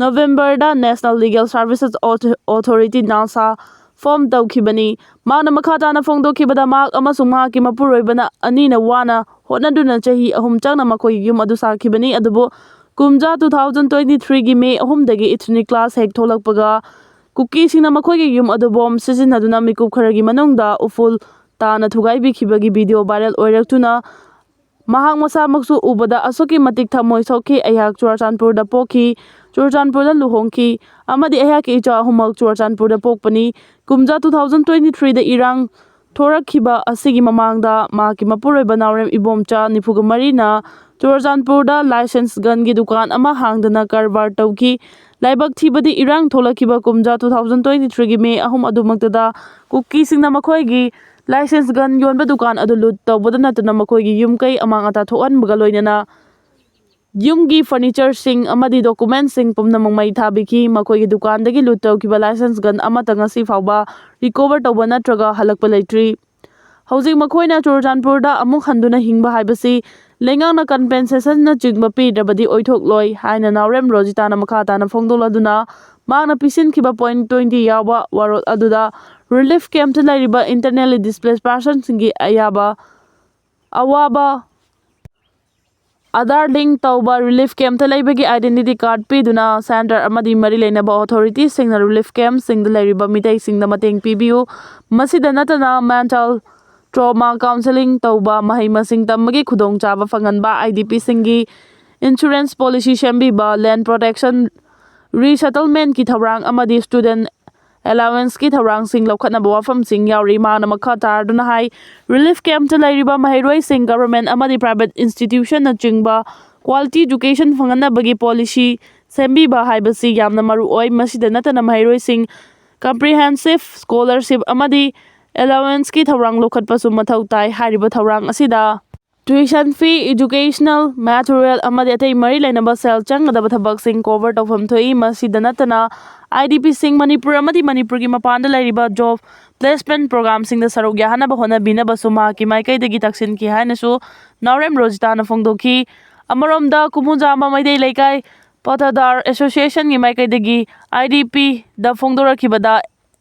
ꯅꯣꯕꯦꯝꯕꯔꯗ national legal services authority, NALSA, form ꯇꯧꯈꯤꯕꯅꯤ꯫ ꯃꯍꯥꯛꯅ ꯃꯈꯥ ꯇꯥꯅ ꯐꯣꯡꯗꯣꯛꯈꯤꯕꯗ, ꯃꯍꯥꯛ ꯑꯃꯁꯨꯡ ꯃꯍꯥꯛꯀꯤ ꯃꯄꯨꯔꯣꯏꯕꯅ ꯑꯅꯤꯅ ꯋꯥꯅ ꯍꯣꯠꯅꯗꯨꯅ ꯆꯍꯤ ꯑꯍꯨꯝ ꯆꯪꯅ ꯃꯈꯣꯏꯒꯤ ꯌꯨꯝ ꯑꯗꯨ ꯁꯥꯈꯤꯕꯅꯤ, ꯑꯗꯨꯕꯨ ꯀꯨꯝꯖꯥ ꯇꯨ ꯊꯥꯎꯖꯟ ꯇ꯭ꯋꯦꯟꯇꯤ ꯊ꯭ꯔꯤꯒꯤ ꯃꯦ ꯑꯍꯨꯝꯗꯒꯤ ꯏꯊꯅꯤꯛ ꯀ꯭ꯂꯥꯁ ꯍꯦꯛ ꯊꯣꯛꯂꯛꯄꯒ ꯀꯨꯀꯤꯁꯤꯡꯅ ꯃꯈꯣꯏꯒꯤ ꯌꯨꯝ ꯑꯗꯨ ꯕꯣꯝ ꯁꯤꯖꯤꯟꯅꯗꯨꯅ ꯃꯤꯀꯨꯞ ꯈꯔꯒꯤ ꯃꯅꯨꯡꯗ ꯎꯐꯨꯜ ꯇꯥꯅ ꯊꯨꯒꯥꯏꯕꯤꯈꯤꯕꯒꯤ ꯚꯤꯗꯤꯑꯣ ꯚꯥꯏꯔꯦꯜ ꯑꯣꯏꯔꯛꯇꯨꯅ ꯃꯍꯥꯛ ꯃꯁꯥꯃꯛꯁꯨ ꯎꯕꯗ ꯑꯁꯨꯛꯀꯤ ꯃꯇꯤꯛ ꯊꯃꯣꯏ ꯁꯣꯛꯈꯤ꯫ ꯑꯩꯍꯥꯛ ꯆꯨꯔꯆꯥꯟꯄꯨꯔꯗ ꯄꯣꯛꯈꯤ, ꯆꯨꯔꯆꯥꯟꯄꯨꯔꯗ ꯂꯨꯍꯣꯡꯈꯤ ꯑꯃꯗꯤ ꯑꯩꯍꯥꯛꯀꯤ ꯏꯆꯥ ꯑꯍꯨꯝꯃꯛ ꯆꯨꯔꯆꯥꯟꯄꯨꯔꯗ ꯄꯣꯛꯄꯅꯤ꯫ ꯀꯨꯝꯖꯥ ꯇꯨ ꯊꯥꯎꯖꯟ ꯇ꯭ꯋꯦꯟꯇꯤ ꯊ꯭ꯔꯤꯗ ꯏꯔꯥꯡ ꯊꯣꯔꯛꯈꯤꯕ ꯑꯁꯤꯒꯤ ꯃꯃꯥꯡꯗ ꯃꯍꯥꯛꯀꯤ ꯃꯄꯨꯔꯣꯏꯕ ꯅꯥꯎꯔꯦꯝ ꯏꯕꯣꯝꯆꯥ ꯅꯤꯐꯨꯒ ꯃꯔꯤꯅ ꯆꯨꯔꯆꯥꯟꯄꯨꯔꯗ ꯂꯥꯏꯁꯦꯟꯁ ꯒꯟꯒꯤ ꯗꯨꯀꯥꯟ ꯑꯃ ꯍꯥꯡꯗꯨꯅ ꯀꯔꯕꯥꯔ ꯇꯧꯈꯤ꯫ ꯂꯥꯏꯕꯛ ꯊꯤꯕꯗꯤ, ꯏꯔꯥꯡ ꯊꯣꯛꯂꯛꯈꯤꯕ ꯀꯨꯝꯖꯥ ꯇꯨ ꯊꯥꯎꯖꯟ ꯇ꯭ꯋꯦꯟꯇꯤ ꯊ꯭ꯔꯤꯒꯤ ꯃꯦ ꯑꯍꯨꯝ ꯑꯗꯨꯃꯛꯇꯗ ꯀꯨꯀꯤꯁꯤꯡꯅ ꯃꯈꯣꯏꯒꯤ ꯂꯥꯏꯁꯦꯟꯁ ꯒꯟ ꯌꯣꯟꯕ ꯗꯨꯀꯥꯟ ꯑꯗꯨ ꯂꯨꯠ ꯇꯧꯕꯗ ꯅꯠꯇꯅ ꯃꯈꯣꯏꯒꯤ ꯌꯨꯝ ꯀꯩ ꯑꯃꯥꯡ ꯑꯇꯥ ꯊꯣꯛꯍꯟꯕꯒ ꯂꯣꯏꯅꯅ ꯌꯨꯝꯒꯤ ꯐꯔꯅꯤꯆꯔꯁꯤꯡ ꯑꯃꯗꯤ ꯗꯣꯀꯨꯃꯦꯟꯁꯤꯡ ꯄꯨꯝꯅꯃꯛ ꯃꯩ ꯊꯥꯕꯤꯈꯤ꯫ ꯃꯈꯣꯏꯒꯤ ꯗꯨꯀꯥꯟꯗꯒꯤ ꯂꯨꯠ ꯇꯧꯈꯤꯕ ꯂꯥꯏꯁꯦꯟꯁ ꯒꯟ ꯑꯃꯠꯇ ꯉꯁꯤ ꯐꯥꯎꯕ ꯔꯤꯀꯣꯚꯔ ꯇꯧꯕ ꯅꯠꯇ꯭ꯔꯒ ꯍꯜꯂꯛꯄ ꯂꯩꯇ꯭ꯔꯤ꯫ ꯍꯧꯖꯤꯛ ꯃꯈꯣꯏꯅ ꯆꯨꯔꯆꯥꯟꯄꯨꯔꯗ ꯑꯃꯨꯛ ꯍꯟꯗꯨꯅ ꯍꯤꯡꯕ ꯍꯥꯏꯕꯁꯤ ꯂꯩꯉꯥꯛꯅ ꯀꯝꯄꯦꯟꯁꯦꯁꯟꯅꯆꯤꯡꯕ ꯄꯤꯗ꯭ꯔꯕꯗꯤ ꯑꯣꯏꯊꯣꯛꯂꯣꯏ ꯍꯥꯏꯅ ꯅꯥꯎꯔꯦꯝ ꯔꯣꯖꯤꯇꯥꯅ ꯃꯈꯥ ꯇꯥꯅ ꯐꯣꯡꯗꯣꯛꯂꯗꯨꯅ ꯃꯍꯥꯛꯅ ꯄꯤꯁꯤꯟꯈꯤꯕ ꯄꯣꯏꯟꯠ ꯇ꯭ꯋꯦꯟꯇꯤ ꯌꯥꯎꯕ ꯋꯥꯔꯣꯜ ꯑꯗꯨꯗ ꯔꯤꯂꯤꯐ ꯀꯦꯝꯞꯇ ꯂꯩꯔꯤꯕ ꯏꯟꯇꯔꯅꯦꯜꯂꯤ ꯗꯤꯁꯄ꯭ꯂꯦꯁ ꯄꯥꯔꯁꯟꯁꯤꯡꯒꯤ ꯑꯌꯥꯕ ꯑꯋꯥꯕ ꯑꯥꯙꯥꯔ ꯂꯤꯡ ꯇꯧꯕ ꯔꯤꯂꯤꯐ ꯀꯦꯝꯞꯇ ꯂꯩꯕꯒꯤ ꯑꯥꯏꯗꯦꯟꯇꯤꯇꯤ ꯀꯥꯔꯗ ꯄꯤꯗꯨꯅ ꯁꯦꯟꯇꯔ ꯑꯃꯗꯤ ꯃꯔꯤ ꯂꯩꯅꯕ ꯑꯣꯊꯣꯔꯤꯇꯤꯁꯤꯡꯅ ꯔꯤꯂꯤꯐ ꯀꯦꯝꯞꯁꯤꯡꯗ ꯂꯩꯔꯤꯕ ꯃꯤꯇꯩꯁꯤꯡꯗ ꯃꯇꯦꯡ ꯄꯤꯕꯤꯌꯨ꯫ ꯃꯁꯤꯗ ꯅꯠꯇꯅ ꯃꯦꯟꯇꯦꯜ ꯇ꯭ꯔꯣꯃꯥ ꯀꯥꯎꯟꯁꯦꯂꯤꯡ ꯇꯧꯕ, ꯃꯍꯩ ꯃꯁꯤꯡ ꯇꯝꯕꯒꯤ ꯈꯨꯗꯣꯡꯆꯥꯕ ꯐꯪꯍꯟꯕ, ꯑꯥꯏ ꯗꯤ ꯄꯤꯁꯤꯡꯒꯤ ꯏꯟꯁꯨꯔꯦꯟꯁ ꯄꯣꯂꯤꯁꯤ ꯁꯦꯝꯕꯤꯕ, ꯂꯦꯟ ꯄ꯭ꯔꯣꯇꯦꯛꯁꯟ, ꯔꯤꯁꯦꯇꯜꯃꯦꯟꯠꯀꯤ ꯊꯧꯔꯥꯡ ꯑꯃꯗꯤ ꯁ꯭ꯇꯨꯗꯦꯟꯠ ꯑꯦꯂꯥꯋꯦꯟꯁꯀꯤ ꯊꯧꯔꯥꯡꯁꯤꯡ ꯂꯧꯈꯠꯅꯕ ꯋꯥꯐꯝꯁꯤꯡ ꯌꯥꯎꯔꯤ꯫ ꯃꯍꯥꯛꯅ ꯃꯈꯥ ꯇꯥꯔꯗꯨꯅ ꯍꯥꯏ, ꯔꯤꯂꯤꯐ ꯀꯦꯝꯞꯇ ꯂꯩꯔꯤꯕ ꯃꯍꯩꯔꯣꯏꯁꯤꯡ ꯒꯚꯔꯟꯃꯦꯟꯠ ꯑꯃꯗꯤ ꯄ꯭ꯔꯥꯏꯚꯦꯠ ꯏꯟꯁꯇꯤꯇ꯭ꯌꯨꯁꯟꯅꯆꯤꯡꯕ ꯀ꯭ꯋꯥꯂꯤꯇꯤ ꯏꯗꯨꯀꯦꯁꯟ ꯐꯪꯍꯟꯅꯕꯒꯤ ꯄꯣꯂꯤꯁꯤ ꯁꯦꯝꯕꯤꯕ ꯍꯥꯏꯕꯁꯤ ꯌꯥꯝꯅ ꯃꯔꯨ ꯑꯣꯏ꯫ ꯃꯁꯤꯗ ꯅꯠꯇꯅ ꯃꯍꯩꯔꯣꯏꯁꯤꯡ ꯀꯝꯄ꯭ꯔꯤꯍꯦꯟꯁꯤꯞ ꯁ꯭ꯀꯣꯂꯔꯁꯤꯞ ꯑꯃꯗꯤ ꯑꯦꯂꯥꯋꯦꯟꯁꯀꯤ ꯊꯧꯔꯥꯡ ꯂꯧꯈꯠꯄꯁꯨ ꯃꯊꯧ ꯇꯥꯏ꯫ ꯍꯥꯏꯔꯤꯕ ꯊꯧꯔꯥꯡ ꯑꯁꯤꯗ ꯇ꯭ꯌꯨꯁꯟ ꯐꯤ, ꯏꯗꯨꯀꯦꯁꯅꯦꯜ ꯃꯦꯇꯔꯤꯌꯦꯜ ꯑꯃꯗꯤ ꯑꯇꯩ ꯃꯔꯤ ꯂꯩꯅꯕ ꯁꯦꯜ ꯆꯪꯒꯗꯕ ꯊꯕꯛꯁꯤꯡ ꯀꯣꯚꯔ ꯇꯧꯐꯝ ꯊꯣꯛꯏ꯫ ꯃꯁꯤꯗ ꯅꯠꯇꯅ, ꯑꯥꯏ ꯗꯤ ꯄꯤꯁꯤꯡ ꯃꯅꯤꯄꯨꯔ ꯑꯃꯗꯤ ꯃꯅꯤꯄꯨꯔꯒꯤ ꯃꯄꯥꯟꯗ ꯂꯩꯔꯤꯕ ꯖꯣꯕ ꯄ꯭ꯂꯦꯁꯃꯦꯟꯠ ꯄ꯭ꯔꯣꯒ꯭ꯔꯥꯝꯁꯤꯡꯗ ꯁꯔꯨꯛ ꯌꯥꯍꯟꯅꯕ ꯍꯣꯠꯅꯕꯤꯅꯕꯁꯨ ꯃꯍꯥꯛꯀꯤ ꯃꯥꯏꯀꯩꯗꯒꯤ ꯇꯛꯁꯤꯟꯈꯤ ꯍꯥꯏꯅꯁꯨ ꯅꯥꯎꯔꯦꯝ ꯔꯣꯖꯤꯇꯥꯅ ꯐꯣꯡꯗꯣꯛꯈꯤ꯫ ꯑꯃꯔꯣꯝꯗ, ꯀꯨꯃꯨꯖꯥꯝꯕ ꯃꯩꯇꯩ ꯂꯩꯀꯥꯏ ꯄꯇꯗꯥꯔ ꯑꯦꯁꯣꯁꯤꯌꯦꯁꯟꯒꯤ ꯃꯥꯏꯀꯩꯗꯒꯤ ꯑꯥꯏ ꯗꯤ ꯄꯤꯗ ꯐꯣꯡꯗꯣꯔꯛꯈꯤꯕꯗ,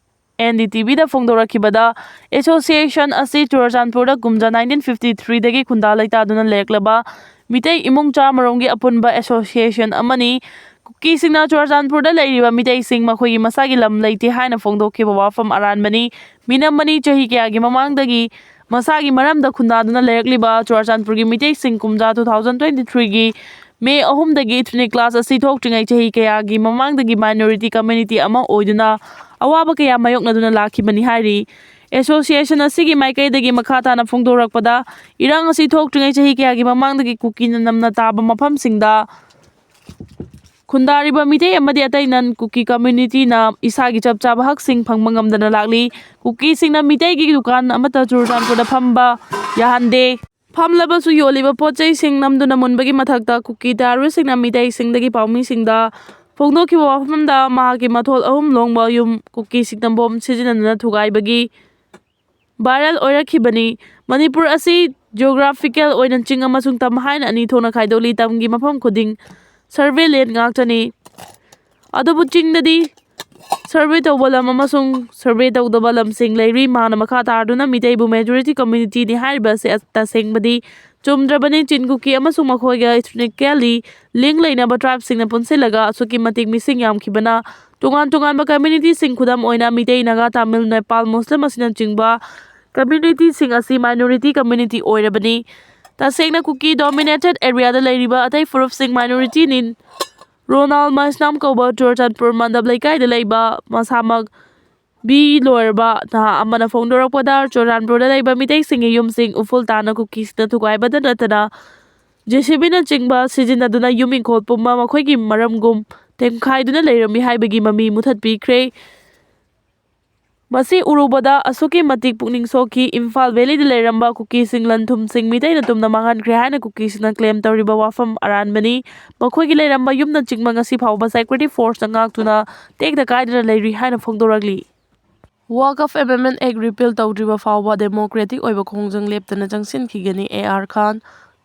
ꯑꯦꯟ ꯗꯤ ꯇꯤ ꯚꯤꯗ ꯐꯣꯡꯗꯣꯔꯛꯈꯤꯕꯗ, ꯑꯦꯁꯣꯁꯤꯌꯦꯁꯟ ꯑꯁꯤ ꯆꯨꯔꯆꯥꯟꯄꯨꯔꯗ ꯀꯨꯝꯖꯥ ꯅꯥꯏꯟꯇꯤꯟ ꯐꯤꯐꯇꯤ ꯊ꯭ꯔꯤꯗꯒꯤ ꯈꯨꯟꯗꯥ ꯂꯩꯇꯥꯗꯨꯅ ꯂꯩꯔꯛꯂꯕ ꯃꯤꯇꯩ ꯏꯃꯨꯡ ꯆꯥꯃꯔꯣꯝꯒꯤ ꯑꯄꯨꯟꯕ ꯑꯦꯁꯣꯁꯤꯌꯦꯁꯟ ꯑꯃꯅꯤ꯫ ꯀꯨꯀꯤꯁꯤꯡꯅ ꯆꯨꯔꯆꯥꯟꯄꯨꯔꯗ ꯂꯩꯔꯤꯕ ꯃꯤꯇꯩꯁꯤꯡ ꯃꯈꯣꯏꯒꯤ ꯃꯁꯥꯒꯤ ꯂꯝ ꯂꯩꯇꯦ ꯍꯥꯏꯅ ꯐꯣꯡꯗꯣꯛꯈꯤꯕ ꯋꯥꯐꯝ ꯑꯔꯥꯟꯕꯅꯤ꯫ ꯃꯤꯅꯝꯕꯅꯤ꯫ ꯆꯍꯤ ꯀꯌꯥꯒꯤ ꯃꯃꯥꯡꯗꯒꯤ ꯃꯁꯥꯒꯤ ꯃꯔꯝꯗ ꯈꯨꯟꯗꯥꯗꯨꯅ ꯂꯩꯔꯛꯂꯤꯕ ꯆꯨꯔꯆꯥꯟꯄꯨꯔꯒꯤ ꯃꯤꯇꯩꯁꯤꯡ ꯀꯨꯝꯖꯥ ꯇꯨ ꯊꯥꯎꯖꯟ ꯇ꯭ꯋꯦꯟꯇꯤ ꯊ꯭ꯔꯤꯒꯤ ꯃꯦ ꯑꯍꯨꯝꯗꯒꯤ ꯏꯊꯅꯤꯛ ꯀ꯭ꯂꯥꯁ ꯑꯁꯤ ꯊꯣꯛꯇ꯭ꯔꯤꯉꯩ ꯆꯍꯤ ꯀꯌꯥꯒꯤ ꯃꯃꯥꯡꯗꯒꯤ ꯃꯥꯏꯅꯣꯔꯤꯇꯤ ꯀꯝꯃ꯭ꯌꯨꯅꯤꯇꯤ ꯑꯃ ꯑꯣꯏꯗꯨꯅ ꯑꯋꯥꯕ ꯀꯌꯥ ꯃꯥꯌꯣꯛꯅꯗꯨꯅ ꯂꯥꯛꯈꯤꯕꯅꯤ ꯍꯥꯏꯔꯤ꯫ ꯑꯦꯁꯣꯁꯤꯌꯦꯁꯟ ꯑꯁꯤꯒꯤ ꯃꯥꯏꯀꯩꯗꯒꯤ ꯃꯈꯥ ꯇꯥꯅ ꯐꯣꯡꯗꯣꯔꯛꯄꯗ, ꯏꯔꯥꯡ ꯑꯁꯤ ꯊꯣꯛꯇ꯭ꯔꯤꯉꯩ ꯆꯍꯤ ꯀꯌꯥꯒꯤ ꯃꯃꯥꯡꯗꯒꯤ ꯀꯨꯀꯤꯅ ꯅꯝꯅ ꯇꯥꯕ ꯃꯐꯝꯁꯤꯡꯗ ꯈꯨꯟꯗꯥꯔꯤꯕ ꯃꯤꯇꯩ ꯑꯃꯗꯤ ꯑꯇꯩ ꯅꯟ ꯀꯨꯀꯤ ꯀꯝꯃ꯭ꯌꯨꯅꯤꯇꯤꯅ ꯏꯁꯥꯒꯤ ꯆꯞ ꯆꯥꯕ ꯍꯛꯁꯤꯡ ꯐꯪꯕ ꯉꯝꯗꯅ ꯂꯥꯛꯂꯤ꯫ ꯀꯨꯀꯤꯁꯤꯡꯅ ꯃꯤꯇꯩꯒꯤ ꯗꯨꯀꯥꯟ ꯑꯃꯠꯇ ꯆꯨꯔꯆꯥꯟꯄꯨꯔꯗ ꯐꯝꯕ ꯌꯥꯍꯟꯗꯦ꯫ ꯐꯝꯂꯕꯁꯨ ꯌꯣꯜꯂꯤꯕ ꯄꯣꯠ ꯆꯩꯁꯤꯡ ꯅꯝꯗꯨꯅ ꯃꯨꯟꯕꯒꯤ ꯃꯊꯛꯇ ꯀꯨꯀꯤ ꯇꯦꯔꯣꯔꯤꯁꯁꯤꯡꯅ ꯃꯤꯇꯩꯁꯤꯡꯗꯒꯤ ꯄꯥꯎꯃꯤꯁꯤꯡꯗ ꯐꯣꯡꯗꯣꯛꯈꯤꯕ ꯋꯥꯐꯝꯗ ꯃꯍꯥꯛꯀꯤ ꯃꯊꯣꯜ ꯑꯍꯨꯝ ꯂꯣꯡꯕ ꯌꯨꯝ ꯀꯨꯀꯤꯁꯤꯡꯅ ꯕꯣꯝ ꯁꯤꯖꯤꯟꯅꯗꯨꯅ ꯊꯨꯒꯥꯏꯕꯒꯤ ꯚꯥꯏꯔꯦꯜ ꯑꯣꯏꯔꯛꯈꯤꯕꯅꯤ꯫ ꯃꯅꯤꯄꯨꯔ ꯑꯁꯤ ꯖꯤꯑꯣꯒ꯭ꯔꯥꯐꯤꯀꯦꯜ ꯑꯣꯏꯅ ꯆꯤꯡ ꯑꯃꯁꯨꯡ ꯇꯝ ꯍꯥꯏꯅ ꯑꯅꯤ ꯊꯣꯛꯅ ꯈꯥꯏꯗꯣꯛꯂꯤ꯫ ꯇꯝꯒꯤ ꯃꯐꯝ ꯈꯨꯗꯤꯡ ꯁꯔꯚꯦ ꯂꯦꯟ ꯉꯥꯛꯇꯅꯤ꯫ ꯑꯗꯨꯕꯨ ꯆꯤꯡꯗꯗꯤ ꯁꯔꯚꯦ ꯇꯧꯕ ꯂꯝ ꯑꯃꯁꯨꯡ ꯁꯔꯚꯦ ꯇꯧꯗꯕ ꯂꯝꯁꯤꯡ ꯂꯩꯔꯤ꯫ ꯃꯍꯥꯛꯅ ꯃꯈꯥ ꯇꯥꯗꯨꯅ ꯃꯤꯇꯩꯕꯨ ꯃꯦꯖꯣꯔꯤꯇꯤ ꯀꯝꯃ꯭ꯌꯨꯅꯤꯇꯤꯅꯤ ꯍꯥꯏꯔꯤꯕ ꯑꯁꯤ ꯇꯁꯦꯡꯕꯗꯤ ꯆꯨꯝꯗ꯭ꯔꯕꯅꯤ꯫ ꯆꯤꯟ ꯀꯨꯀꯤ ꯑꯃꯁꯨꯡ ꯃꯈꯣꯏꯒ ꯏꯊꯅꯤꯀꯦꯜꯂꯤ ꯂꯤꯡ ꯂꯩꯅꯕ ꯇ꯭ꯔꯥꯏꯕꯁꯤꯡꯅ ꯄꯨꯟꯁꯤꯜꯂꯒ ꯑꯁꯨꯛꯀꯤ ꯃꯇꯤꯛ ꯃꯤꯁꯤꯡ ꯌꯥꯝꯈꯤꯕꯅ ꯇꯣꯉꯥꯟ ꯇꯣꯉꯥꯟꯕ ꯀꯝꯃ꯭ꯌꯨꯅꯤꯇꯤꯁꯤꯡ, ꯈꯨꯗꯝ ꯑꯣꯏꯅ ꯃꯤꯇꯩ, ꯅꯥꯒꯥ, ꯇꯥꯃꯤꯜ, ꯅꯦꯄꯥꯜ, ꯃꯨꯁꯂꯤꯝ ꯑꯁꯤꯅꯆꯤꯡꯕ ꯀꯝꯃ꯭ꯌꯨꯅꯤꯇꯤꯁꯤꯡ ꯑꯁꯤ ꯃꯥꯏꯅꯣꯔꯤꯇꯤ ꯀꯝꯃ꯭ꯌꯨꯅꯤꯇꯤ ꯑꯣꯏꯔꯕꯅꯤ꯫ ꯇꯁꯦꯡꯅ ꯀꯨꯀꯤ ꯗꯣꯃꯤꯅꯦꯇꯦꯗ ꯑꯦꯔꯤꯌꯥꯗ ꯂꯩꯔꯤꯕ ꯑꯇꯩ ꯐꯨꯔꯨꯞꯁꯤꯡ ꯃꯥꯏꯅꯣꯔꯤꯇꯤꯅꯤ꯫ ꯔꯣꯅꯥꯜ ꯃꯥꯏꯁꯅꯥꯝ ꯀꯧꯕ ꯆꯨꯔꯆꯥꯟꯄꯨꯔ ꯃꯟꯗꯞ ꯂꯩꯀꯥꯏꯗ ꯂꯩꯕ ꯃꯁꯥꯃꯛ ꯕꯤ ꯂꯣꯏꯔꯕ ꯅꯍꯥ ꯑꯃꯅ ꯐꯣꯡꯗꯣꯔꯛꯄꯗ, ꯆꯨꯔꯆꯥꯟꯄꯨꯔꯗ ꯂꯩꯕ ꯃꯤꯇꯩꯁꯤꯡꯒꯤ ꯌꯨꯝꯁꯤꯡ ꯎꯐꯨꯜ ꯇꯥꯅ ꯀꯨꯀꯤꯁꯤꯡꯅ ꯊꯨꯒꯥꯏꯕꯗ ꯅꯠꯇꯅ, ꯖꯦ ꯁꯤ ꯕꯤꯅꯆꯤꯡꯕ ꯁꯤꯖꯤꯟꯅꯗꯨꯅ ꯌꯨꯝ ꯏꯪꯈꯣꯜ ꯄꯨꯝꯕ ꯃꯈꯣꯏꯒꯤ ꯃꯔꯝꯒꯨꯝ ꯇꯦꯝꯈꯥꯏꯗꯨꯅ ꯂꯩꯔꯝꯃꯤ ꯍꯥꯏꯕꯒꯤ ꯃꯃꯤ ꯃꯨꯊꯠꯄꯤꯈ꯭ꯔꯦ꯫ ꯃꯁꯤ ꯎꯔꯨꯕꯗ ꯑꯁꯨꯛꯀꯤ ꯃꯇꯤꯛ ꯄꯨꯛꯅꯤꯡ ꯁꯣꯛꯈꯤ꯫ ꯏꯝꯐꯥꯜ ꯚꯦꯂꯤꯗ ꯂꯩꯔꯝꯕ ꯀꯨꯀꯤꯁꯤꯡ ꯂꯟ ꯊꯨꯝꯁꯤꯡ ꯃꯤꯇꯩꯅ ꯇꯨꯝꯅ ꯃꯥꯡꯍꯟꯈ꯭ꯔꯦ ꯍꯥꯏꯅ ꯀꯨꯀꯤꯁꯤꯡꯅ ꯀ꯭ꯂꯦꯝ ꯇꯧꯔꯤꯕ ꯋꯥꯐꯝ ꯑꯔꯥꯟꯕꯅꯤ꯫ ꯃꯈꯣꯏꯒꯤ ꯂꯩꯔꯝꯕ ꯌꯨꯝꯅꯆꯤꯡꯕ ꯉꯁꯤ ꯐꯥꯎꯕ ꯁꯦꯀ꯭ꯌꯨꯔꯤꯇꯤ ꯐꯣꯔꯁꯅ ꯉꯥꯛꯇꯨꯅ ꯇꯦꯛꯇ ꯀꯥꯏꯗꯅ ꯂꯩꯔꯤ ꯍꯥꯏꯅ ꯐꯣꯡꯗꯣꯔꯛꯂꯤ꯫ ꯋꯥꯀꯐ ꯑꯦꯃꯦꯟꯗꯃꯦꯟ ꯑꯦꯛ ꯔꯤꯄꯤꯜ ꯇꯧꯗ꯭ꯔꯤꯕ ꯐꯥꯎꯕ ꯗꯦꯃꯣꯀ꯭ꯔꯦꯇꯤꯛ ꯑꯣꯏꯕ ꯈꯣꯡꯖꯪ ꯂꯦꯞꯇꯅ ꯆꯪꯁꯤꯟꯈꯤꯒꯅꯤ꯫ A R Khan,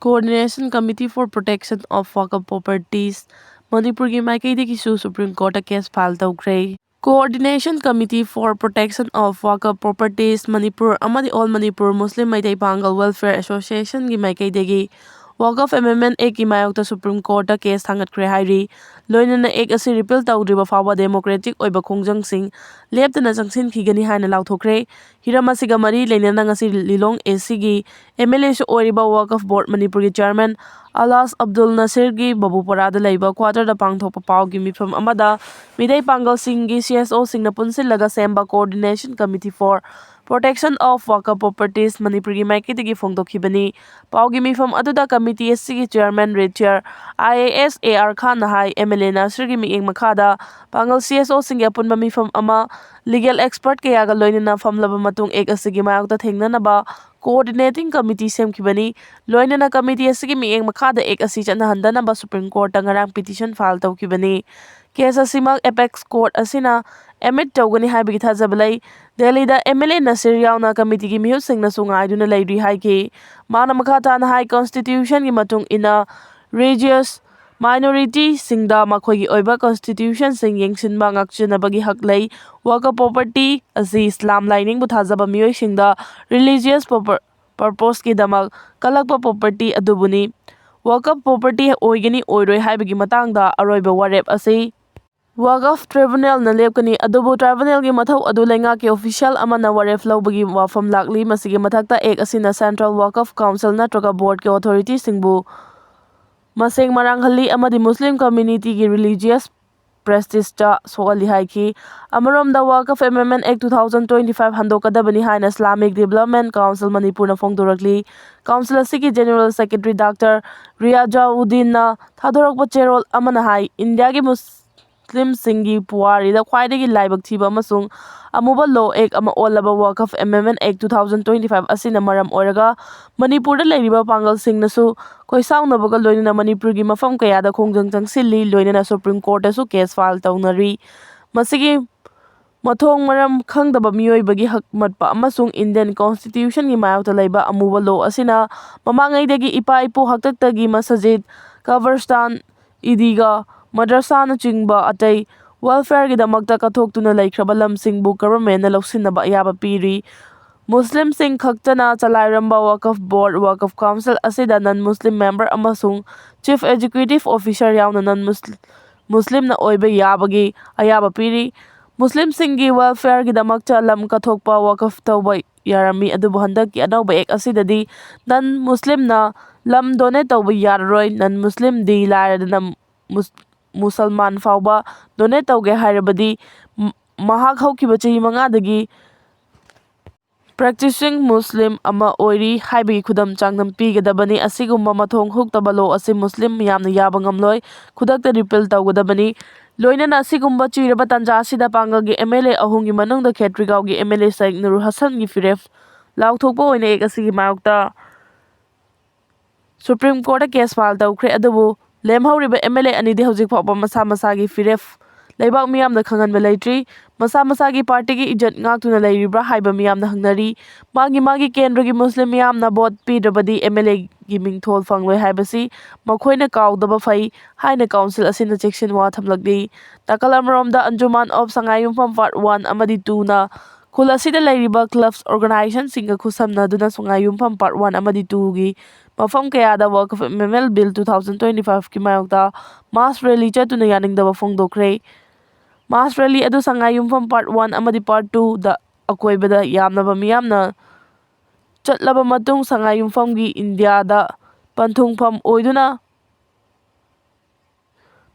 Coordination Committee for Protection of Waqf Properties, ꯃꯅꯤꯄꯨꯔꯒꯤ ꯃꯥꯏꯀꯩꯗꯒꯤꯁꯨ ꯁꯨꯄ꯭ꯔꯤꯝ ꯀꯣꯔꯠꯇ ꯀꯦꯁ ꯐꯥꯏꯜ ꯇꯧꯈ꯭ꯔꯦ꯫ Coordination Committee for Protection of Waqf Properties Manipur ꯑꯃꯗꯤ All Manipur Muslim Meitei Pangal Welfare Associationꯒꯤ ꯃꯥꯏꯀꯩꯗꯒꯤ ꯋꯥꯀꯐ ꯑꯦꯃꯦꯟꯗꯃꯦꯟ ꯑꯦꯛꯀꯤ ꯃꯥꯌꯣꯛꯇ ꯁꯨꯄ꯭ꯔꯤꯝ ꯀꯣꯔꯠꯇ ꯀꯦꯁ ꯊꯥꯡꯒꯠꯈ꯭ꯔꯦ ꯍꯥꯏꯔꯤ꯫ ꯂꯣꯏꯅꯅ ꯑꯦꯛ ꯑꯁꯤ ꯔꯤꯄꯤꯜ ꯇꯧꯗ꯭ꯔꯤꯕ ꯐꯥꯎꯕ ꯗꯦꯃꯣꯀ꯭ꯔꯦꯇꯤꯛ ꯑꯣꯏꯕ ꯈꯣꯡꯖꯪꯁꯤꯡ ꯂꯦꯞꯇꯅ ꯆꯪꯁꯤꯟꯈꯤꯒꯅꯤ ꯍꯥꯏꯅ ꯂꯥꯎꯊꯣꯛꯈ꯭ꯔꯦ꯫ ꯍꯤꯔꯝ ꯑꯁꯤꯒ ꯃꯔꯤ ꯂꯩꯅꯅ ꯉꯁꯤ ꯂꯤꯂꯣꯡ ꯑꯦ ꯁꯤꯒꯤ ꯑꯦꯝ ꯑꯦꯜ ꯑꯦꯁꯨ ꯑꯣꯏꯔꯤꯕ ꯋꯥꯀꯐ ꯕꯣꯔꯗ ꯃꯅꯤꯄꯨꯔꯒꯤ ꯆꯤꯌꯔꯃꯦꯟ ꯑꯂꯥꯁ ꯑꯕꯗꯨꯜ ꯅꯁꯤꯔꯒꯤ ꯕꯕꯨꯄꯔꯥꯗ ꯂꯩꯕ ꯀ꯭ꯋꯥꯇꯔꯗ ꯄꯥꯡꯊꯣꯛꯄ ꯄꯥꯎꯒꯤ ꯃꯤꯐꯝ ꯑꯃꯗ ꯃꯤꯇꯩ ꯄꯥꯡꯒꯜꯁꯤꯡꯒꯤ ꯁꯤ ꯑꯦꯁ ꯑꯣꯁꯤꯡꯅ ꯄꯨꯟꯁꯤꯜꯂꯒ ꯁꯦꯝꯕ Coordination Committee for Protection of Waqf Properties ꯃꯅꯤꯄꯨꯔꯒꯤ ꯃꯥꯏꯀꯩꯗꯒꯤ ꯐꯣꯡꯗꯣꯛꯈꯤꯕꯅꯤ꯫ ꯄꯥꯎꯒꯤ ꯃꯤꯐꯝ ꯑꯗꯨꯗ ꯀꯃꯤꯇꯤ ꯑꯁꯤꯒꯤ chairman retired I A S A R ꯈꯥꯟꯅ ꯍꯥꯏ, ꯑꯦꯝ ꯑꯦꯜ ꯑꯦ ꯅꯁꯤꯔꯒꯤ ꯃꯤꯠꯌꯦꯡ ꯃꯈꯥꯗ ꯄꯥꯡꯒꯜ ꯁꯤ ꯑꯦꯁ ꯑꯣꯁꯤꯡꯒꯤ ꯑꯄꯨꯟꯕ ꯃꯤꯐꯝ ꯑꯃ ꯂꯤꯒꯦꯜ ꯑꯦꯛꯁꯄꯔꯠ ꯀꯌꯥꯒ ꯂꯣꯏꯅꯅ ꯐꯝꯂꯕ ꯃꯇꯨꯡ ꯑꯦꯛ ꯑꯁꯤꯒꯤ ꯃꯥꯌꯣꯛꯇ ꯊꯦꯡꯅꯅꯕ Coordinating Committee ꯁꯦꯝꯈꯤꯕꯅꯤ꯫ ꯂꯣꯏꯅꯅ ꯀꯃꯤꯇꯤ ꯑꯁꯤꯒꯤ ꯃꯤꯠꯌꯦꯡ ꯃꯈꯥꯗ ꯑꯦꯛ ꯑꯁꯤ ꯆꯠꯅꯍꯟꯗꯅꯕ ꯁꯨꯄ꯭ꯔꯤꯝ ꯀꯣꯔꯠꯇ ꯉꯔꯥꯡ ꯄꯤꯇꯤꯁꯟ ꯐꯥꯏꯜ ꯇꯧꯈꯤꯕꯅꯤ꯫ ꯀꯦꯁ ꯑꯁꯤꯃꯛ ꯑꯦꯄꯦꯛꯁ ꯀꯣꯔꯠ ꯑꯁꯤꯅ ꯑꯦꯗꯃꯤꯠ ꯇꯧꯒꯅꯤ ꯍꯥꯏꯕꯒꯤ ꯊꯥꯖꯕ ꯂꯩ꯫ ꯗꯦꯜꯂꯤꯗ ꯑꯦꯝ ꯑꯦꯜ ꯑꯦ ꯅꯁꯤꯔ ꯌꯥꯎꯅ ꯀꯃꯤꯇꯤꯒꯤ ꯃꯤꯍꯨꯠꯁꯤꯡꯅꯁꯨ ꯉꯥꯏꯗꯨꯅ ꯂꯩꯔꯤ ꯍꯥꯏꯈꯤ꯫ ꯃꯥꯅ ꯃꯈꯥ ꯇꯥꯅ ꯍꯥꯏ, ꯀꯟꯁꯇꯤꯇ꯭ꯌꯨꯁꯟꯒꯤ ꯃꯇꯨꯡ ꯏꯟꯅ ꯔꯤꯂꯤꯖꯤꯌꯁ ꯃꯥꯏꯅꯣꯔꯤꯇꯤꯁꯤꯡꯗ ꯃꯈꯣꯏꯒꯤ ꯑꯣꯏꯕ ꯀꯟꯁꯇꯤꯇ꯭ꯌꯨꯁꯟꯁꯤꯡ ꯌꯦꯡꯁꯤꯟꯕ, ꯉꯥꯛꯆꯅꯕꯒꯤ ꯍꯛ ꯂꯩ꯫ ꯋꯥꯀꯐ ꯄ꯭ꯔꯣꯄꯔꯇꯤ ꯑꯁꯤ ꯏꯁꯂꯥꯝ ꯂꯥꯏꯅꯤꯡꯕꯨ ꯊꯥꯖꯕ ꯃꯤꯑꯣꯏꯁꯤꯡꯗ ꯔꯤꯂꯤꯖꯤꯌꯁ ꯄꯔꯄꯣꯁꯀꯤꯗꯃꯛ ꯀꯜꯂꯛꯄ ꯄ꯭ꯔꯣꯄꯔꯇꯤ ꯑꯗꯨꯕꯨꯅꯤ꯫ ꯋꯥꯀꯐ ꯄ꯭ꯔꯣꯄꯔꯇꯤ ꯑꯣꯏꯒꯅꯤ ꯑꯣꯏꯔꯣꯏ ꯍꯥꯏꯕꯒꯤ ꯃꯇꯥꯡꯗ ꯑꯔꯣꯏꯕ ꯋꯥꯔꯦꯞ ꯑꯁꯤ ꯋꯥꯀꯐ ꯇ꯭ꯔꯤꯕꯨꯅꯦꯜꯅ ꯂꯦꯞꯀꯅꯤ꯫ ꯑꯗꯨꯕꯨ ꯇ꯭ꯔꯤꯕꯨꯅꯦꯜꯒꯤ ꯃꯊꯧ ꯑꯗꯨ ꯂꯩꯉꯥꯛꯀꯤ ꯑꯣꯐꯤꯁꯤꯌꯦꯜ ꯑꯃꯅ ꯋꯥꯔꯦꯞ ꯂꯧꯕꯒꯤ ꯋꯥꯐꯝ ꯂꯥꯛꯂꯤ꯫ ꯃꯁꯤꯒꯤ ꯃꯊꯛꯇ ꯑꯦꯛ ꯑꯁꯤꯅ ꯁꯦꯟꯇ꯭ꯔꯦꯜ ꯋꯥꯀꯐ ꯀꯥꯎꯟꯁꯤꯜ ꯅꯠꯇ꯭ꯔꯒ ꯕꯣꯔꯗꯀꯤ ꯑꯣꯊꯣꯔꯤꯇꯤꯁꯤꯡꯕꯨ ꯃꯁꯤꯡ ꯃꯔꯥꯡꯍꯜꯂꯤ ꯑꯃꯗꯤ ꯃꯨꯁꯂꯤꯝ ꯀꯝꯃ꯭ꯌꯨꯅꯤꯇꯤꯒꯤ ꯔꯤꯂꯤꯖꯤꯌꯁ ꯄ꯭ꯔꯦꯁꯇꯤꯖꯇ ꯁꯣꯛꯍꯜꯂꯤ ꯍꯥꯏꯈꯤ꯫ ꯑꯃꯔꯣꯝꯗ, Waqf Amendment Act two thousand twenty five ꯍꯟꯗꯣꯛꯀꯗꯕꯅꯤ ꯍꯥꯏꯅ Islamic Development Council ꯃꯅꯤꯄꯨꯔꯅ ꯐꯣꯡꯗꯣꯔꯛꯂꯤ꯫ ꯀꯥꯎꯟꯁꯤꯜ ꯑꯁꯤꯒꯤ ꯖꯦꯅꯦꯔꯦꯜ ꯁꯦꯀ꯭ꯔꯦꯇꯔꯤ ꯗꯥꯛꯇꯔ ꯔꯤꯌꯥꯖꯥꯎꯗꯤꯟꯅ ꯊꯥꯗꯣꯔꯛꯄ ꯆꯦꯔꯣꯜ ꯑꯃꯅ ꯍꯥꯏ, ꯏꯟꯗꯤꯌꯥꯒꯤ ꯃꯨꯁꯂꯤꯝꯁꯤꯡꯒꯤ ꯄꯨꯋꯥꯔꯤꯗ ꯈ꯭ꯋꯥꯏꯗꯒꯤ ꯂꯥꯏꯕꯛ ꯊꯤꯕ ꯑꯃꯁꯨꯡ ꯑꯃꯨꯕ ꯂꯣ ꯑꯦꯛ ꯑꯃ ꯑꯣꯜꯂꯕ Waqf Amendment Act two thousand twenty five ꯑꯁꯤꯅ ꯃꯔꯝ ꯑꯣꯏꯔꯒ ꯃꯅꯤꯄꯨꯔꯗ ꯂꯩꯔꯤꯕ ꯄꯥꯡꯒꯜꯁꯤꯡꯅꯁꯨ ꯈꯣꯏꯁꯥꯎꯅꯕꯒ ꯂꯣꯏꯅꯅ ꯃꯅꯤꯄꯨꯔꯒꯤ ꯃꯐꯝ ꯀꯌꯥꯗ ꯈꯣꯡꯖꯪ ꯆꯪꯁꯤꯜꯂꯤ, ꯂꯣꯏꯅꯅ ꯁꯨꯄ꯭ꯔꯤꯝ ꯀꯣꯔꯠꯇꯁꯨ ꯀꯦꯁ ꯐꯥꯏꯜ ꯇꯧꯅꯔꯤ꯫ ꯃꯁꯤꯒꯤ ꯃꯊꯣꯡ ꯃꯔꯝ ꯈꯪꯗꯕ ꯃꯤꯑꯣꯏꯕꯒꯤ ꯍꯛ ꯃꯠꯄ ꯑꯃꯁꯨꯡ ꯏꯟꯗꯤꯌꯟ ꯀꯣꯟꯁꯇꯤꯇ꯭ꯌꯨꯁꯟꯒꯤ ꯃꯥꯌꯣꯛꯇ ꯂꯩꯕ ꯑꯃꯨꯕ ꯂꯣ ꯑꯁꯤꯅ ꯃꯃꯥꯡꯉꯩꯗꯒꯤ ꯏꯄꯥ ꯏꯄꯨ ꯍꯥꯛꯇꯛꯇꯒꯤ ꯃꯁꯖꯤꯗ, ꯀꯕꯔꯁꯇꯥꯟ, ꯏꯗꯤꯒꯥ, ꯃꯗ꯭ꯔꯁꯥꯅꯆꯤꯡꯕ ꯑꯇꯩ ꯋꯦꯜꯐꯤꯌꯔꯒꯤꯗꯃꯛꯇ ꯀꯠꯊꯣꯛꯇꯨꯅ ꯂꯩꯈ꯭ꯔꯕ ꯂꯝꯁꯤꯡꯕꯨ ꯒꯚꯔꯟꯃꯦꯟꯠꯅ ꯂꯧꯁꯤꯟꯅꯕ ꯑꯌꯥꯕ ꯄꯤꯔꯤ꯫ ꯃꯨꯁꯂꯤꯝꯁꯤꯡ ꯈꯛꯇꯅ ꯆꯂꯥꯏꯔꯝꯕ ꯋꯥꯀꯐ ꯕꯣꯔꯗ, ꯋꯥꯀꯐ ꯀꯥꯎꯟꯁꯤꯜ ꯑꯁꯤꯗ ꯅꯟ ꯃꯨꯁꯂꯤꯝ ꯃꯦꯝꯕꯔ ꯑꯃꯁꯨꯡ ꯆꯤꯐ ꯑꯦꯛꯖꯤꯀ꯭ꯌꯨꯇꯤꯚ ꯑꯣꯐꯤꯁꯔ ꯌꯥꯎꯅ ꯅꯟ ꯃꯨꯁ-, ꯃꯨꯁꯂꯤꯝꯅ ꯑꯣꯏꯕ ꯌꯥꯕꯒꯤ ꯑꯌꯥꯕ ꯄꯤꯔꯤ꯫ ꯃꯨꯁꯂꯤꯝꯁꯤꯡꯒꯤ ꯋꯦꯜꯐꯤꯌꯔꯒꯤꯗꯃꯛꯇ ꯂꯝ ꯀꯠꯊꯣꯛꯄ, ꯋꯥꯀꯐ ꯇꯧꯕ ꯌꯥꯔꯝꯃꯤ, ꯑꯗꯨꯕꯨ ꯍꯟꯗꯛꯀꯤ ꯑꯅꯧꯕ ꯑꯦꯛ ꯑꯁꯤꯗꯗꯤ ꯅꯟ ꯃꯨꯁꯂꯤꯝꯅ ꯂꯝ ꯗꯣꯅꯦꯠ ꯇꯧꯕ ꯌꯥꯔꯔꯣꯏ꯫ ꯅꯟ ꯃꯨꯁꯂꯤꯝꯗꯤ ꯂꯥꯏꯔꯗꯅ ꯃꯨꯁ-, ꯃꯨꯁꯜꯃꯥꯟ ꯐꯥꯎꯕ ꯗꯣꯅꯦꯠ ꯇꯧꯒꯦ ꯍꯥꯏꯔꯕꯗꯤ, ꯃ-, ꯃꯍꯥꯛ ꯍꯧꯈꯤꯕ ꯆꯍꯤ ꯃꯉꯥꯗꯒꯤ ꯄ꯭ꯔꯦꯛꯇꯤꯁꯤꯡ ꯃꯨꯁꯂꯤꯝ ꯑꯃ ꯑꯣꯏꯔꯤ ꯍꯥꯏꯕꯒꯤ ꯈꯨꯗꯝ ꯆꯥꯡꯗꯝ ꯄꯤꯒꯗꯕꯅꯤ꯫ ꯑꯁꯤꯒꯨꯝꯕ ꯃꯊꯣꯡ ꯍꯨꯛꯇꯕ ꯂꯣ ꯑꯁꯤ ꯃꯨꯁꯂꯤꯝ ꯃꯤꯌꯥꯝꯅ ꯌꯥꯕ ꯉꯝꯂꯣꯏ꯫ ꯈꯨꯗꯛꯇ ꯔꯤꯄꯤꯜ ꯇꯧꯒꯗꯕꯅꯤ꯫ ꯂꯣꯏꯅꯅ ꯑꯁꯤꯒꯨꯝꯕ ꯆꯤꯔꯕ ꯇꯥꯟꯖꯥ ꯑꯁꯤꯗ ꯄꯥꯡꯒꯜꯒꯤ ꯑꯦꯝ ꯑꯦꯜ ꯑꯦ ꯑꯍꯨꯝꯒꯤ ꯃꯅꯨꯡꯗ ꯈꯦꯇ꯭ꯔꯤꯒꯥꯎꯒꯤ ꯑꯦꯝ ꯑꯦꯜ ꯑꯦ ꯁꯌꯤꯗ ꯅꯨꯔ ꯍꯁꯟꯒꯤ ꯐꯤꯔꯦꯞ ꯂꯥꯎꯊꯣꯛꯄ ꯑꯣꯏꯅ ꯑꯦꯛ ꯑꯁꯤꯒꯤ ꯃꯥꯌꯣꯛꯇ ꯁꯨꯄ꯭ꯔꯤꯝ ꯀꯣꯔꯠꯇ ꯀꯦꯁ ꯐꯥꯏꯜ ꯇꯧꯈ꯭ꯔꯦ꯫ ꯑꯗꯨꯕꯨ ꯂꯦꯝꯍꯧꯔꯤꯕ ꯑꯦꯝ ꯑꯦꯜ ꯑꯦ ꯑꯅꯤꯗꯤ ꯍꯧꯖꯤꯛ ꯐꯥꯎꯕ ꯃꯁꯥ ꯃꯁꯥꯒꯤ ꯐꯤꯔꯦꯞ ꯂꯩꯕꯥꯛ ꯃꯤꯌꯥꯝꯗ ꯈꯪꯍꯟꯕ ꯂꯩꯇ꯭ꯔꯤ꯫ ꯃꯁꯥ ꯃꯁꯥꯒꯤ ꯄꯥꯔꯇꯤꯒꯤ ꯏꯖꯠ ꯉꯥꯛꯇꯨꯅ ꯂꯩꯔꯤꯕ꯭ꯔꯥ ꯍꯥꯏꯕ ꯃꯤꯌꯥꯝꯅ ꯍꯪꯅꯔꯤ꯫ ꯃꯥꯒꯤ ꯃꯥꯒꯤ ꯀꯦꯟꯗ꯭ꯔꯒꯤ ꯃꯨꯁꯂꯤꯝ ꯃꯤꯌꯥꯝꯅ ꯚꯣꯠ ꯄꯤꯗ꯭ꯔꯕꯗꯤ ꯑꯦꯝ ꯑꯦꯜ ꯑꯦꯒꯤ ꯃꯤꯡꯊꯣꯜ ꯐꯪꯂꯣꯏ ꯍꯥꯏꯕꯁꯤ ꯃꯈꯣꯏꯅ ꯀꯥꯎꯗꯕ ꯐꯩ ꯍꯥꯏꯅ ꯀꯥꯎꯟꯁꯤꯜ ꯑꯁꯤꯅ ꯆꯦꯛꯁꯤꯟ ꯋꯥ ꯊꯝꯂꯛꯂꯤ꯫ ꯅꯥꯀꯜ ꯑꯃꯔꯣꯝꯗ, ꯑꯟꯖꯨꯃꯥꯟ ꯑꯣꯐ ꯁꯉꯥꯏ ꯌꯨꯝꯐꯝ ꯄꯥꯔꯠ ꯋꯥꯟ ꯑꯃꯗꯤ ꯇꯨꯅ ꯈꯨꯜ ꯑꯁꯤꯗ ꯂꯩꯔꯤꯕ ꯀ꯭ꯂꯕꯁ ꯑꯣꯔꯒꯅꯥꯏꯖꯦꯁꯟꯁꯤꯡꯒ ꯈꯨꯠꯁꯝꯅꯗꯨꯅ ꯁꯉꯥꯏ ꯌꯨꯝꯐꯝ ꯄꯥꯔꯠ ꯋꯥꯟ ꯑꯃꯗꯤ ꯇꯨꯒꯤ ꯃꯐꯝ ꯀꯌꯥꯗ ꯋꯥꯀꯐ ꯑꯦꯃꯦꯟꯃꯦꯟ bill two thousand twenty five ꯀꯤ ꯃꯥꯌꯣꯛꯇ ꯃꯥꯁ ꯔꯦꯂꯤ ꯆꯠꯇꯨꯅ ꯌꯥꯅꯤꯡꯗꯕ ꯐꯣꯡꯗꯣꯛꯈ꯭ꯔꯦ꯫ ꯃꯥꯁ ꯔꯦꯂꯤ ꯑꯗꯨ ꯁꯉꯥꯏ ꯌꯨꯝꯐꯝ ꯄꯥꯔꯠ ꯋꯥꯟ ꯑꯃꯗꯤ ꯄꯥꯔꯠ ꯇꯨꯗ ꯑꯀꯣꯏꯕꯗ ꯌꯥꯝꯂꯕ ꯃꯤꯌꯥꯝꯅ ꯆꯠꯂꯕ ꯃꯇꯨꯡ, ꯁꯉꯥꯏ ꯌꯨꯝꯐꯝꯒꯤ ꯏꯟꯗꯤꯌꯥꯗ ꯄꯟꯊꯨꯡꯐꯝ ꯑꯣꯏꯗꯨꯅ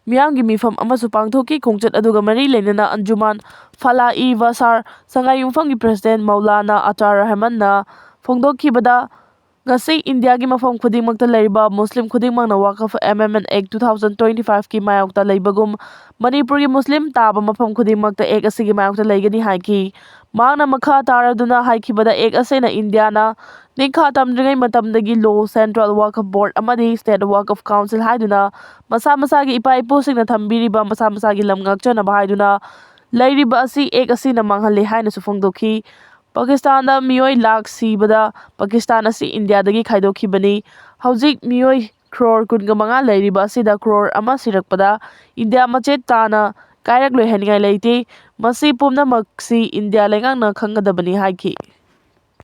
ꯃꯤꯌꯥꯝꯒꯤ ꯃꯤꯐꯝ ꯑꯃꯁꯨ ꯄꯥꯡꯊꯣꯛꯈꯤ꯫ ꯈꯣꯡꯆꯠ ꯑꯗꯨꯒ ꯃꯔꯤ ꯂꯩꯅꯅ ꯑꯟꯖꯨꯃꯥꯟ ꯐꯂꯥ-ꯏ-ꯕꯁꯥꯔ ꯁꯉꯥꯏ ꯌꯨꯝꯐꯝꯒꯤ ꯄ꯭ꯔꯦꯁꯤꯗꯦꯟ ꯃꯧꯂꯥꯅꯥ ꯑꯇꯥꯔ ꯔꯍꯃꯟꯅ ꯐꯣꯡꯗꯣꯛꯈꯤꯕꯗ, ꯉꯁꯤ ꯏꯟꯗꯤꯌꯥꯒꯤ ꯃꯐꯝ ꯈꯨꯗꯤꯡꯃꯛꯇ ꯂꯩꯔꯤꯕ ꯃꯨꯁꯂꯤꯝ ꯈꯨꯗꯤꯡꯃꯛꯅ ꯋꯥꯀꯐ ꯑꯦꯃꯦꯟꯃꯦꯟ ꯑꯦꯛ ꯇꯨ ꯊꯥꯎꯖꯟ ꯇ꯭ꯋꯦꯟꯇꯤ ꯐꯥꯏꯚꯀꯤ ꯃꯥꯌꯣꯛꯇ ꯂꯩꯕꯒꯨꯝ, ꯃꯅꯤꯄꯨꯔꯒꯤ ꯃꯨꯁꯂꯤꯝ ꯇꯥꯕ ꯃꯐꯝ ꯈꯨꯗꯤꯡꯃꯛꯇ ꯑꯦꯛ ꯑꯁꯤꯒꯤ ꯃꯥꯌꯣꯛꯇ ꯂꯩꯒꯅꯤ ꯍꯥꯏꯈꯤ꯫ ꯃꯍꯥꯛꯅ ꯃꯈꯥ ꯇꯥꯔꯗꯨꯅ ꯍꯥꯏꯈꯤꯕꯗ, ꯑꯦꯛ ꯑꯁꯤꯅ ꯏꯟꯗꯤꯌꯥꯅ ꯅꯤꯡꯈꯥ ꯇꯝꯗ꯭ꯔꯤꯉꯩ ꯃꯇꯝꯗꯒꯤ ꯂꯣ, ꯁꯦꯟꯇ꯭ꯔꯦꯜ ꯋꯥꯀꯐ ꯕꯣꯔꯗ ꯑꯃꯗꯤ ꯁ꯭ꯇꯦꯠ ꯋꯥꯀꯐ ꯀꯥꯎꯟꯁꯤꯜ ꯍꯥꯏꯗꯨꯅ ꯃꯁꯥ ꯃꯁꯥꯒꯤ ꯏꯄꯥ ꯏꯄꯨꯁꯤꯡꯅ ꯊꯝꯕꯤꯔꯤꯕ ꯃꯁꯥ ꯃꯁꯥꯒꯤ ꯂꯝ ꯉꯥꯛꯆꯅꯕ ꯍꯥꯏꯗꯨꯅ ꯂꯩꯔꯤꯕ ꯑꯁꯤ ꯑꯦꯛ ꯑꯁꯤꯅ ꯃꯥꯡꯍꯜꯂꯤ ꯍꯥꯏꯅꯁꯨ ꯐꯣꯡꯗꯣꯛꯈꯤ꯫ ꯄꯥꯀꯤꯁꯇꯥꯟꯗ ꯃꯤꯑꯣꯏ ꯂꯥꯈ ꯁꯤꯕꯗ ꯄꯥꯀꯤꯁꯇꯥꯟ ꯑꯁꯤ ꯏꯟꯗꯤꯌꯥꯗꯒꯤ ꯈꯥꯏꯗꯣꯛꯈꯤꯕꯅꯤ꯫ ꯍꯧꯖꯤꯛ ꯃꯤꯑꯣꯏ ꯀ꯭ꯔꯣꯔ ꯀꯨꯟꯒ ꯃꯉꯥ ꯂꯩꯔꯤꯕ ꯑꯁꯤꯗ ꯀ꯭ꯔꯣꯔ ꯑꯃ ꯁꯤꯔꯛꯄꯗ ꯏꯟꯗꯤꯌꯥ ꯃꯆꯦꯠ ꯇꯥꯅ ꯀꯥꯏꯔꯛꯂꯣꯏꯍꯟꯅꯤꯡꯉꯥꯏ ꯂꯩꯇꯦ꯫ ꯃꯁꯤ ꯄꯨꯝꯅꯃꯛꯁꯤ ꯏꯟꯗꯤꯌꯥ ꯂꯩꯉꯥꯛꯅ ꯈꯪꯒꯗꯕꯅꯤ ꯍꯥꯏꯈꯤ꯫